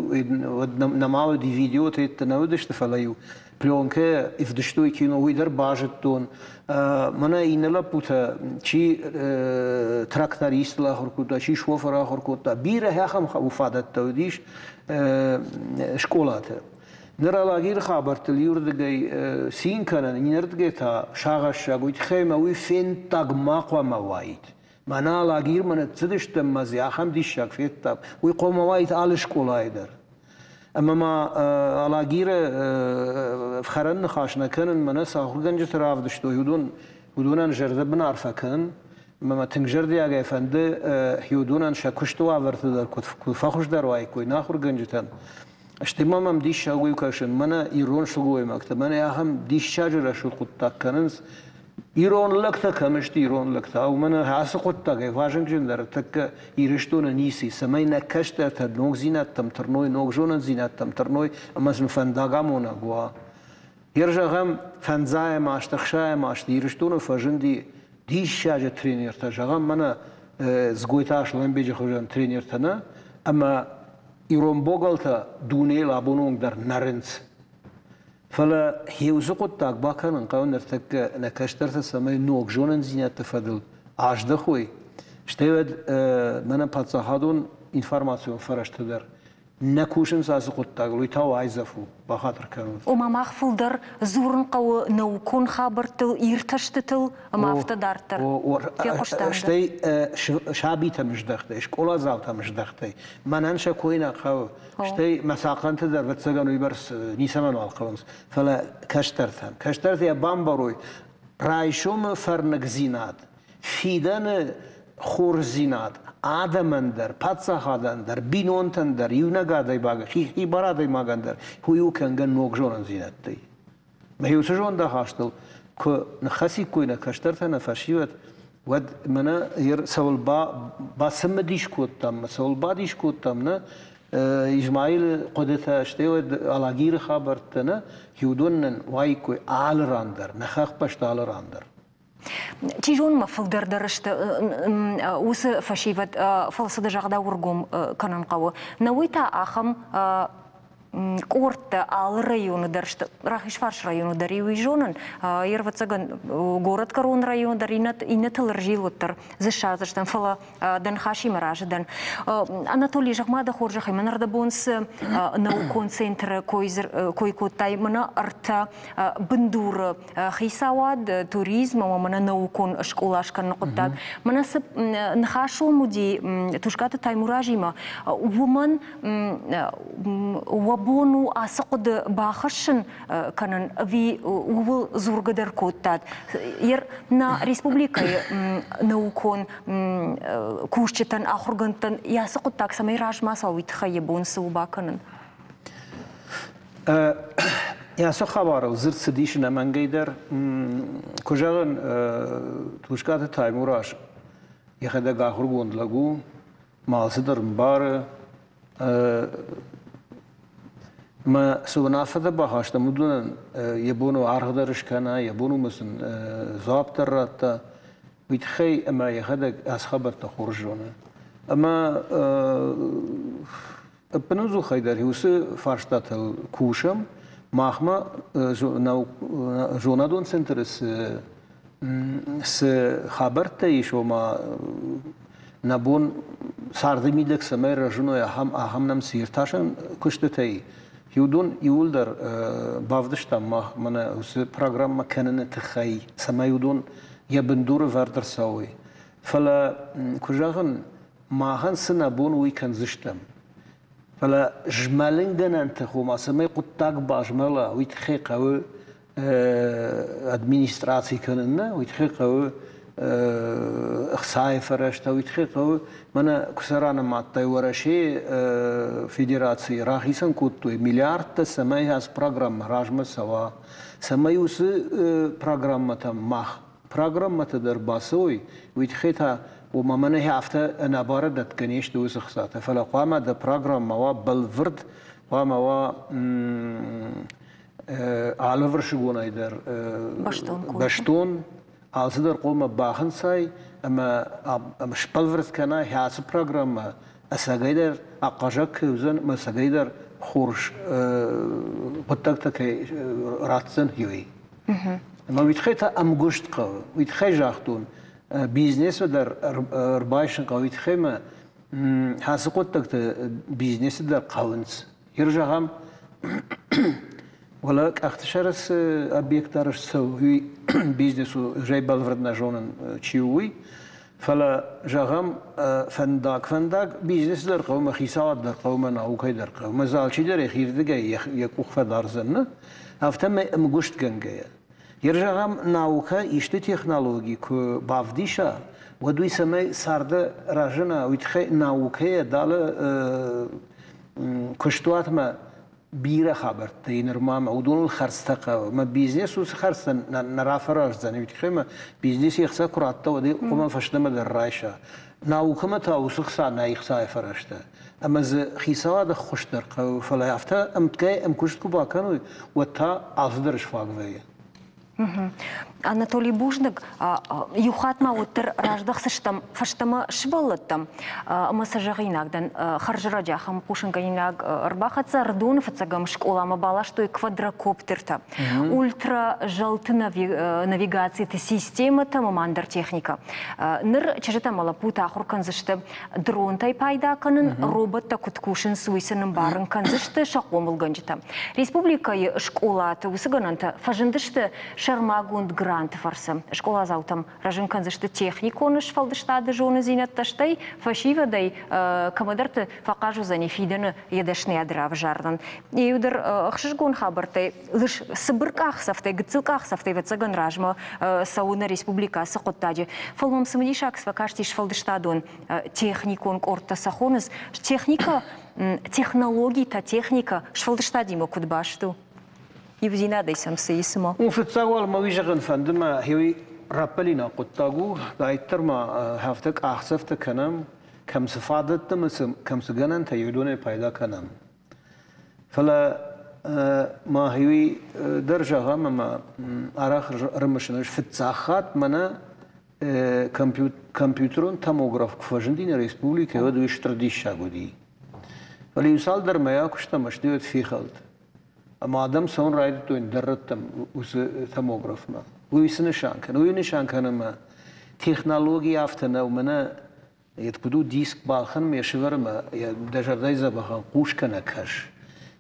уӕд нӕма уыди видеотӕ йедтӕ нӕ уыдысты, фӕлӕ-иу пленкӕ ӕвдыстой кино, уый дӕр базыдтон. Мӕнӕ иннӕ лӕппутӕ, чи трактористыл ахуыр кодта, чи шофыр ахуыр кодта, бирӕ ахӕм фадӕттӕ уыдис скъолаты. Ныр Алагиры хабӕрттыл иуырдыгӕй цин кӕнын, иннӕрдыгӕй та сагъӕссаг, уый тыххӕй мӕ уый фенддаг ма хъуамӕ уаид. Мӕнӕ Алагирмӕ ныццыдыстӕм мӕ дзы ахӕм диссаг федтам, уый хъуамӕ уаид алы скъолайы дӕр. Ӕмӕ ма Алагиры ӕфхӕрӕн ныхас нӕ кӕнын, мӕнӕ цы ахуыргӕнджыты равдыстой, уыдон, уыдонӕн зӕрдӕбын арфӕ кӕнын. Ӕмӕ мӕ тынг зӕрдиагӕй фӕнды, уыдонӕн сӕ куысты уавӕрты дӕр куыд фӕхуыздӕр уаиккой нӕ ахуыргӕнджытӕн. Стӕй ма мӕм диссаг уый кӕсын, мӕнӕ ирон сылгоймӕгтӕ, мӕнӕ ахӕм диссаджы рӕсугъд хъуыддаг кӕнынц. Ирон лӕгтӕ кӕм сты, ирон лӕгтӕ? Ау, мӕнӕ ацы хъуыддагӕй вазыгджындӕр тӕккӕ Ирыстоны ницы, цӕмӕй нӕ кӕстӕртӕ ногдзинӕдтӕм тырной, ног зонындзинӕдтӕм тырной ӕмӕ сын фӕндагамонӕг уа. Йер зӕгъӕм, фӕндзайӕм азты, ӕхсайӕм азты Ирыстоны фӕзынди диссаджы тренертӕ, зӕгъӕм, мӕнӕ Дзгойты Аслӕнбеджы хуызӕн тренертӕ нӕ, ӕмӕ ирон богалтӕ дунейыл абоны онг дӕр нӕрынц. Фӕлӕ уыцы хъуыддаг бакӕнын хъӕуы ныртӕккӕ нӕ кӕстӕртӕ цӕмӕй ног зонындзинӕдты фӕдыл аздӕхой, стӕй уӕд мӕнӕ паддзахадон информацион фӕрӕзтӕ дӕр нӕ кусынц ацы хъуыддагыл, уый та уайдзӕф у, бахатыр кӕнут. Ома мах фылдӕр дзурын хъӕуы наукон хабӕрттыл, иртӕстытыл ӕмӕ афтӕ дарддӕр. Фехъуыстам. Стӕй сабитӕм здӕхтӕй, скъоладзаутӕм здӕхтӕй. Мӕнӕн сӕ кой нӕ хъӕуы. Стӕй мӕ цахъхъӕнты дӕр, ӕвӕццӕгӕн, уыйбӕрц ницӕмӕн уал хъӕуынц. Фӕлӕ кӕстӕртӕн. Кӕстӕртӕ йӕ бамбарой, райсомы фӕрныгдзинад, фидӕны хорздзинад адӕмӕн дӕр, паддзахадӕн дӕр, бинонтӕн дӕр, иунӕг адӕймаг, хибар адӕймагӕн дӕр уый у кӕнгӕ ног зонындзинӕдтӕй. Мӕ уыцы зондахастыл куы ныххӕциккой нӕ кӕстӕртӕ, нӕ фӕсивӕд, уӕд мӕнӕ цӕуыл бацымыдис кодтам, цӕуыл бадис кодтам, нӕ Измаилы хъуыдытӕ, стӕй уӕд Алагиры хабӕрттӕ, нӕ, уыдон нын уаиккой алы ран дӕр, нӕ хӕхбӕсты алы ран дӕр. Чи зоны ма фылдӕр дӕр сты уыцы фӕсивӕд, фӕлӕ цы дӕ загъдау ӕргом кӕнын хъӕуы. Нӕ уый та ахӕм къордтӕ алы районы дӕр сты, Рахизфарс районы дӕр иу зонын, ӕвӕццӕгӕн горӕтгӕрон район дӕр иннӕтыл ӕрзил уӕддӕр дзы ссардзыстӕм, фӕлӕ дӕ ныхасимӕ разы дӕн. Анатолий, зӕгъ-ма дӕ хорзӕхӕй, мӕн ӕрдӕбон цы наукон центры кой кодтай, мӕнӕ ӕртӕ бындуры хицауад, туризм ӕмӕ мӕнӕ наукон скъола скӕныны хъуыддаг. Мӕнӕ цы ныхас уым уыди Тускъаты Таймуразимӕ, уымӕн уӕ бон у ацы хъуыды бахӕссын кӕнын ӕви ууыл дзургӕ дӕр кодтат? Нӕ республикӕйы наукон кусджытӕн, ахуыргӕндтӕн йӕ ацы хъуыддаг цӕмӕй размӕ цӕуа, уый тыххӕй йӕ бон цы у бакӕнын? Ацы хабарыл дзырд цыдис ӕнӕмӕнгӕй дӕр. Куы зӕгъын, Тускъаты Таймураз йӕхӕдӕг ахуыргонд лӕг у, ма алцыдӕр ӕмбары. Мӕ цы уынаффӕтӕ бахастам, уыдонӕн йӕ бон у аргъ дӕр скӕна, йӕ бон у сын дзуапп дӕр радта. Уый тыххӕй ӕмӕ йӕхӕдӕг ацы хабӕрттӕ хорз зоны. Ӕмӕ ӕппынӕдзухӕй дӕр уыцы фарстатыл кусӕм. Махмӕ зонадон центры цы цы хабӕрттӕ ис, ома нӕ бон царды мидӕг цӕмӕй рӕзыной, ахӕм, ахӕм нӕм цы иртасӕн куыстытӕй, уыдон иууылдӕр бавдыстам мах мӕнӕ уыцы программӕ кӕныны тыххӕй, цӕмӕй уыдон йӕ бындуры вӕрд ӕрцӕуой. Фӕлӕ, куы зӕгъын, махӕн цы нӕ бон, уый кӕндзыстӕм. Фӕлӕ змӕлынгӕнӕнты, ома цӕмӕй хъуыддаг базмӕла, уый тыххӕй хъӕуы администраци кӕнын нӕ, уый тыххӕй хъӕуы ӕхцайы фӕрӕзтӕ, уый тыххӕй хъӕуы, мӕнӕ куы сӕ ранымадтай, Уӕрӕсейы Федерацийы рахицӕн кодтой миллиардтӕ, цӕмӕй ацы программӕ размӕ цӕуа, цӕмӕй уыцы программӕтӕм мах программӕтӕ дӕр бацӕуой, уый тыххӕй та ома мӕнӕ афтӕ ӕнӕбары дӕтгӕ не сты уыцы хцатӕ, фӕлӕ хъуамӕ дӕ программӕ уа бӕлвырд, хъуамӕ уа алывырсыгонӕй дӕр бӕстон, алцыдӕр хъуамӕ бахынцай ӕмӕ сбӕлвырд кӕнай ацы программӕ ӕцӕгӕйдӕр ахъазаг кӕй уыдзӕн ӕмӕ ӕцӕгӕйдӕр хорз хъуыддӕгтӕ кӕй ратдзӕн, уый. Ӕмӕ уый тыххӕй та ӕмгуыст хъӕуы. Уый тыххӕй загътон, бизнесы дӕр ӕрбайсын хъӕуы, уый тыххӕй мӕ ацы хъуыддӕгтӕ бизнесы дӕр хъӕуынц. Ир зӕгъӕм, уӕлӕ къӕхтысӕры цы объект арӕзт цӕуы, уый бизнес у, зӕй бӕлвырд нӕ зонын, чи у, уый. Фӕлӕ, зӕгъӕм, фӕндаг-фӕндаг бизнес дӕр хъӕуы, мӕ хицауад дӕр хъӕуы, мӕ наукӕй дӕр хъӕуы. Мӕ дзы алчидӕр йӕхирдыгӕй йӕ къух фӕдардзӕн, нӕ? Афтӕмӕй ӕмгуыстгӕнгӕйӕ. Йер зӕгъӕм, наукӕ исты технологи куы бавдиса, уӕд уый цӕмӕй царды разына, уый тыххӕй наукӕйӕ дӕлӕ куыстуатмӕ бирӕ хабӕрттӕ и нырма мӕ уыдоныл хӕрдзтӕ хъӕуы. Мӕ бизнес уыцы хӕрдзтӕ нӕ рафӕраздзӕн, уый тыххӕй мӕ бизнес йе хца куы радта, уӕд ӕй хъуамӕ фӕстӕмӕ дӕр райса. Наукӕмӕ та уыцы хца нӕй хцайы фӕрӕзтӕ. Ӕмӕ дзы хицауады ӕххуыс дӕр хъӕуы, фӕлӕ афтӕ ӕмткӕй ӕмкуыст куы бакӕной, уӕд та алцыдӕр сфаг вӕййы. Анатолий бузныг. Иу хатт ма уӕддӕр раздӕхдзыстӕм фӕстӕмӕ сывӕллӕттӕм ӕмӕ сӕ зӕгъинаг дӕн. Хӕрзрӕджы ахӕм хъусынгӕнинаг ӕрбахӕццӕ Ӕрыдоны фыццӕгӕм скъоламӕ баластой квадрокоптертӕ, ультразӕлты навигациты системӕтӕ ӕмӕ ма ӕндӕр техникӕ. Ныр чызджытӕ ӕмӕ лӕппутӕ ахуыр кӕндзысты дронтӕй пайда кӕнын, роботтӕ куыд кусынц, уый сын ӕмбарын кӕндзысты сӕ хъомылгӕнджытӕ. Республикӕйы скъолаты уыцы гӕнӕнтӕ фӕзындысты сӕрмагонд гранты фӕрцы. Скъоладзаутӕм рӕзын кӕндзысты техникон сфӕлдыстады зонындзинӕдтӕ, стӕй фӕсивӕдӕй кӕмӕдӕрты фӕхъаз уыдзӕни фидӕны йӕ дӕсныйад равзарынӕн. Иу дӕр ӕхсызгон хабӕрттӕй цыбыр къахдзӕфтӕй, гыццыл къахдзӕфтӕй, ӕвӕццӕгӕн, размӕ цӕуы нӕ республикӕ ацы хъуыддаджы. Фӕлӕ мӕм цымыдисаг фӕкасти сфӕлдыстадон техникон къордтӕ сӕ хонынц. Техникӕ, технологитӕ, техникӕ сфӕлдыстадимӕ куыд баст у? Иудзинадӕй сӕм цы и цымӕ? У, фыццаг уал мӕ уый зӕгъын фӕнды мӕ хиуи раппӕлинаг хъуыддаг у. Дарддӕр ма афтӕ къахдзӕфтӕ кӕнӕм, кӕм цы фадӕттӕ ӕмӕ кӕм цы гӕнӕнтӕ, уыдонӕй пайда кӕнӕм. Фӕлӕ ма уый дӕр зӕгъӕм ӕмӕ арӕх ӕрымысын ӕз фыццаг хатт мӕнӕ компьютерон томограф куы фӕзынди нӕ республикӕйы, уӕд уый стыр диссаг уыди. Фӕлӕ иу цалдӕр мӕйы акуыстам, стӕй уӕд фехӕлд. Ӕмӕ адӕм цӕуын райдыдтой ӕндӕр рӕттӕм уыцы томографмӕ. Уый цы нысан кӕны? Уый нысан кӕны ӕмӕ технологи афтӕ нӕу, мӕнӕ Йед куыд у диск балхӕнынмӕ йӕ сывӕрынмӕ дӕ зӕрдӕйы дзӕбӕхӕн хъус кӕнӕ кӕс.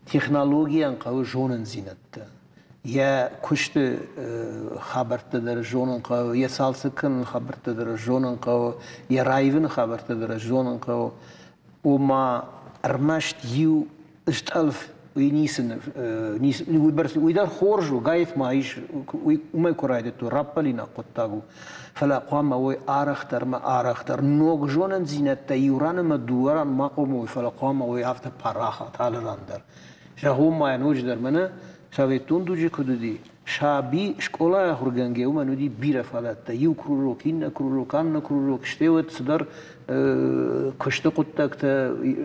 Технологийӕн хъӕуы зонындзинӕдтӕ. Йӕ куысты хабӕрттӕ дӕр зонын хъӕуы, йӕ цалцӕг кӕныны хабӕрттӕ дӕр зонын хъӕуы, йӕ раивыны хабӕрттӕ дӕр зонын хъӕуы. Ома ӕрмӕст иу стъӕлф уый ницы, уыйбӕрц уый дӕр хорз у, гайд ма ис, уымӕй куы райдыдтой, раппӕлинаг хъуыддаг у. Фӕлӕ хъуамӕ уой арӕхдӕр ӕмӕ арӕхдӕр ног зонындзинӕдтӕ иу ран ӕмӕ дыууӕ ран ма хъуамӕ уой, фӕлӕ хъуамӕ уой афтӕ парахат алы ран дӕр. Зӕгъон ма йӕ ноджыдӕр мӕнӕ. Советон дуджы куыд уыди, саби скъолайы ахуыргӕнгӕ уымӕн уыди бирӕ фадӕттӕ. Иу кружок, иннӕ кружок, аннӕ кружок, стӕй уӕд цыдӕр куысты хъуыддӕгтӕ,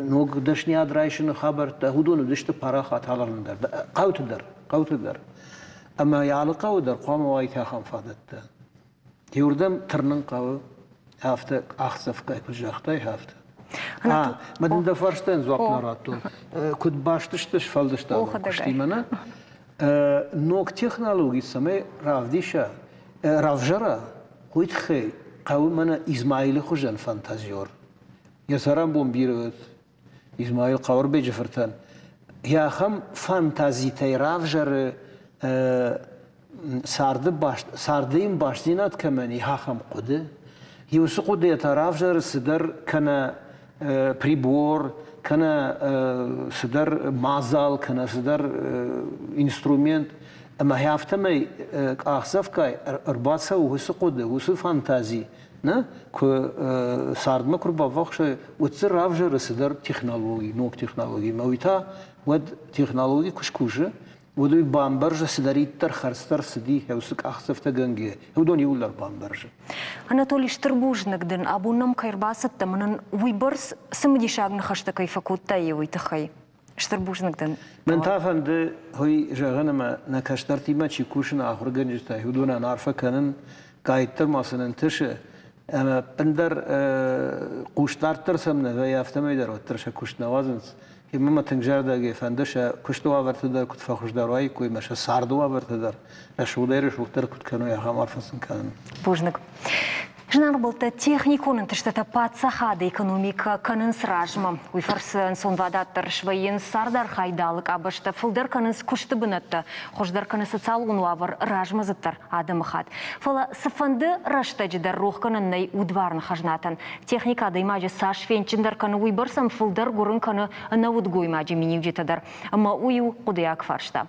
ног дӕсниад райсыны хабӕрттӕ, уыдон уыдысты парахат алырдӕм дӕр, хъӕуты дӕр, хъӕуты дӕр. Ӕмӕ алы хъӕуы дӕр хъуамӕ уаид ахӕм фадӕттӕ. Иуырдӕм тырнын хъӕуы, афтӕ къахдзӕфгай куыд загътай, афтӕ. Мӕ дын дӕ фарстӕн дзуапп нӕ радтон. Куыд баст сты сфӕлдыстадон куыстимӕ, нӕ? Ног технологи цӕмӕй равдиса, равзӕра, уый тыххӕй хъӕуы мӕнӕ Измаилы хуызӕн фантазер. Йӕ цӕрӕнбон бирӕ уыд Измаил Хъауырбеджы фыртӕн. Йӕ ахӕм фантазитӕй равзӕры царды баст, царды йын бастдзинад кӕмӕн и, ахӕм хъуыды. Иу цы хъуыдыйӕ та равзӕры цыдӕр кӕнӕ прибор, кӕнӕ цыдӕр мадзал, кӕнӕ цыдӕр инструмент. Ӕмӕ афтӕмӕй къахдзӕфгай ӕрбацӕуы уыцы хъуыды, уыцы фантази, нӕ, куы цардмӕ куы рбаввахс уӕд дзы равзӕры цыдӕр технологи, ног технологи. Ӕмӕ уый та уӕд технологи куы скусы, уӕд уый бамбӕрзы, цыдӕриддӕр хӕрдзтӕ рцыди, уыцы къахдзӕфтӕгӕнгӕ, уыдон иууылдӕр бамбӕрзы. Анатолий, стыр бузныг дын, абон нӕм кӕй ӕрбацыдтӕ, мӕнӕн уыйбӕрц цымыдисаг ныхӕстӕ кӕй фӕкодтай, уый тыххӕй. Стыр бузныг дын. Мӕн та фӕнды уый зӕгъын, ӕмӕ нӕ кӕстӕртимӕ чи кусы, нӕ ахуыргӕнджытӕ, уыдонӕн арфӕ кӕнын, къӕйттӕ ма сын ӕнтысы, ӕмӕ ӕппындӕр хъусдарддӕр сӕм нӕ вӕййы, афтӕмӕй дӕр уӕддӕр сӕ куыст нӕ уадзынц. Ӕмӕ мӕ тынг зӕрдиагӕй фӕнды сӕ куысты уавӕртӕ дӕр куыд фӕхуыздӕр уаиккой ӕмӕ сӕ царды уавӕртӕ дӕр рӕсугъдӕй-рӕсугъддӕр куыд кӕной, ахӕм арфӕ сын кӕнын. Бузныг. Зынаргъ былтӕ техникон ӕнтыстытӕ паддзахады экономикӕ кӕнынц размӕ. Уый фӕрцы ӕнцонвадатдӕр свӕййынц цардархайды алы къабӕзтӕ, фылдӕр кӕнынц куысты бынӕттӕ, хуыздӕр кӕны социалон уавӕр, размӕдзыддӕр адӕмыхатт. Фӕлӕ цыфӕнды рӕстӕджы дӕр рохгӕнӕн нӕй удварны хӕзнатӕн. Техникӕ адӕймаджы цас фендджындӕр кӕны, уыйбӕрц ӕм фылдӕр гуырын кӕны ӕнӕудгоймаджы миниуджытӕ дӕр. Ӕмӕ уый у хъуыдыйаг фарста.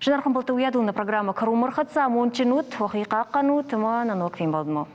Зынаргъ ӕмбӕлттӕ, уыйадыл нӕ программӕ кӕронмӕ ӕрхӕццӕ. Амондджын ут, уӕхи хъахъхъӕнут ӕмӕ нӕ ног фембӕлдмӕ.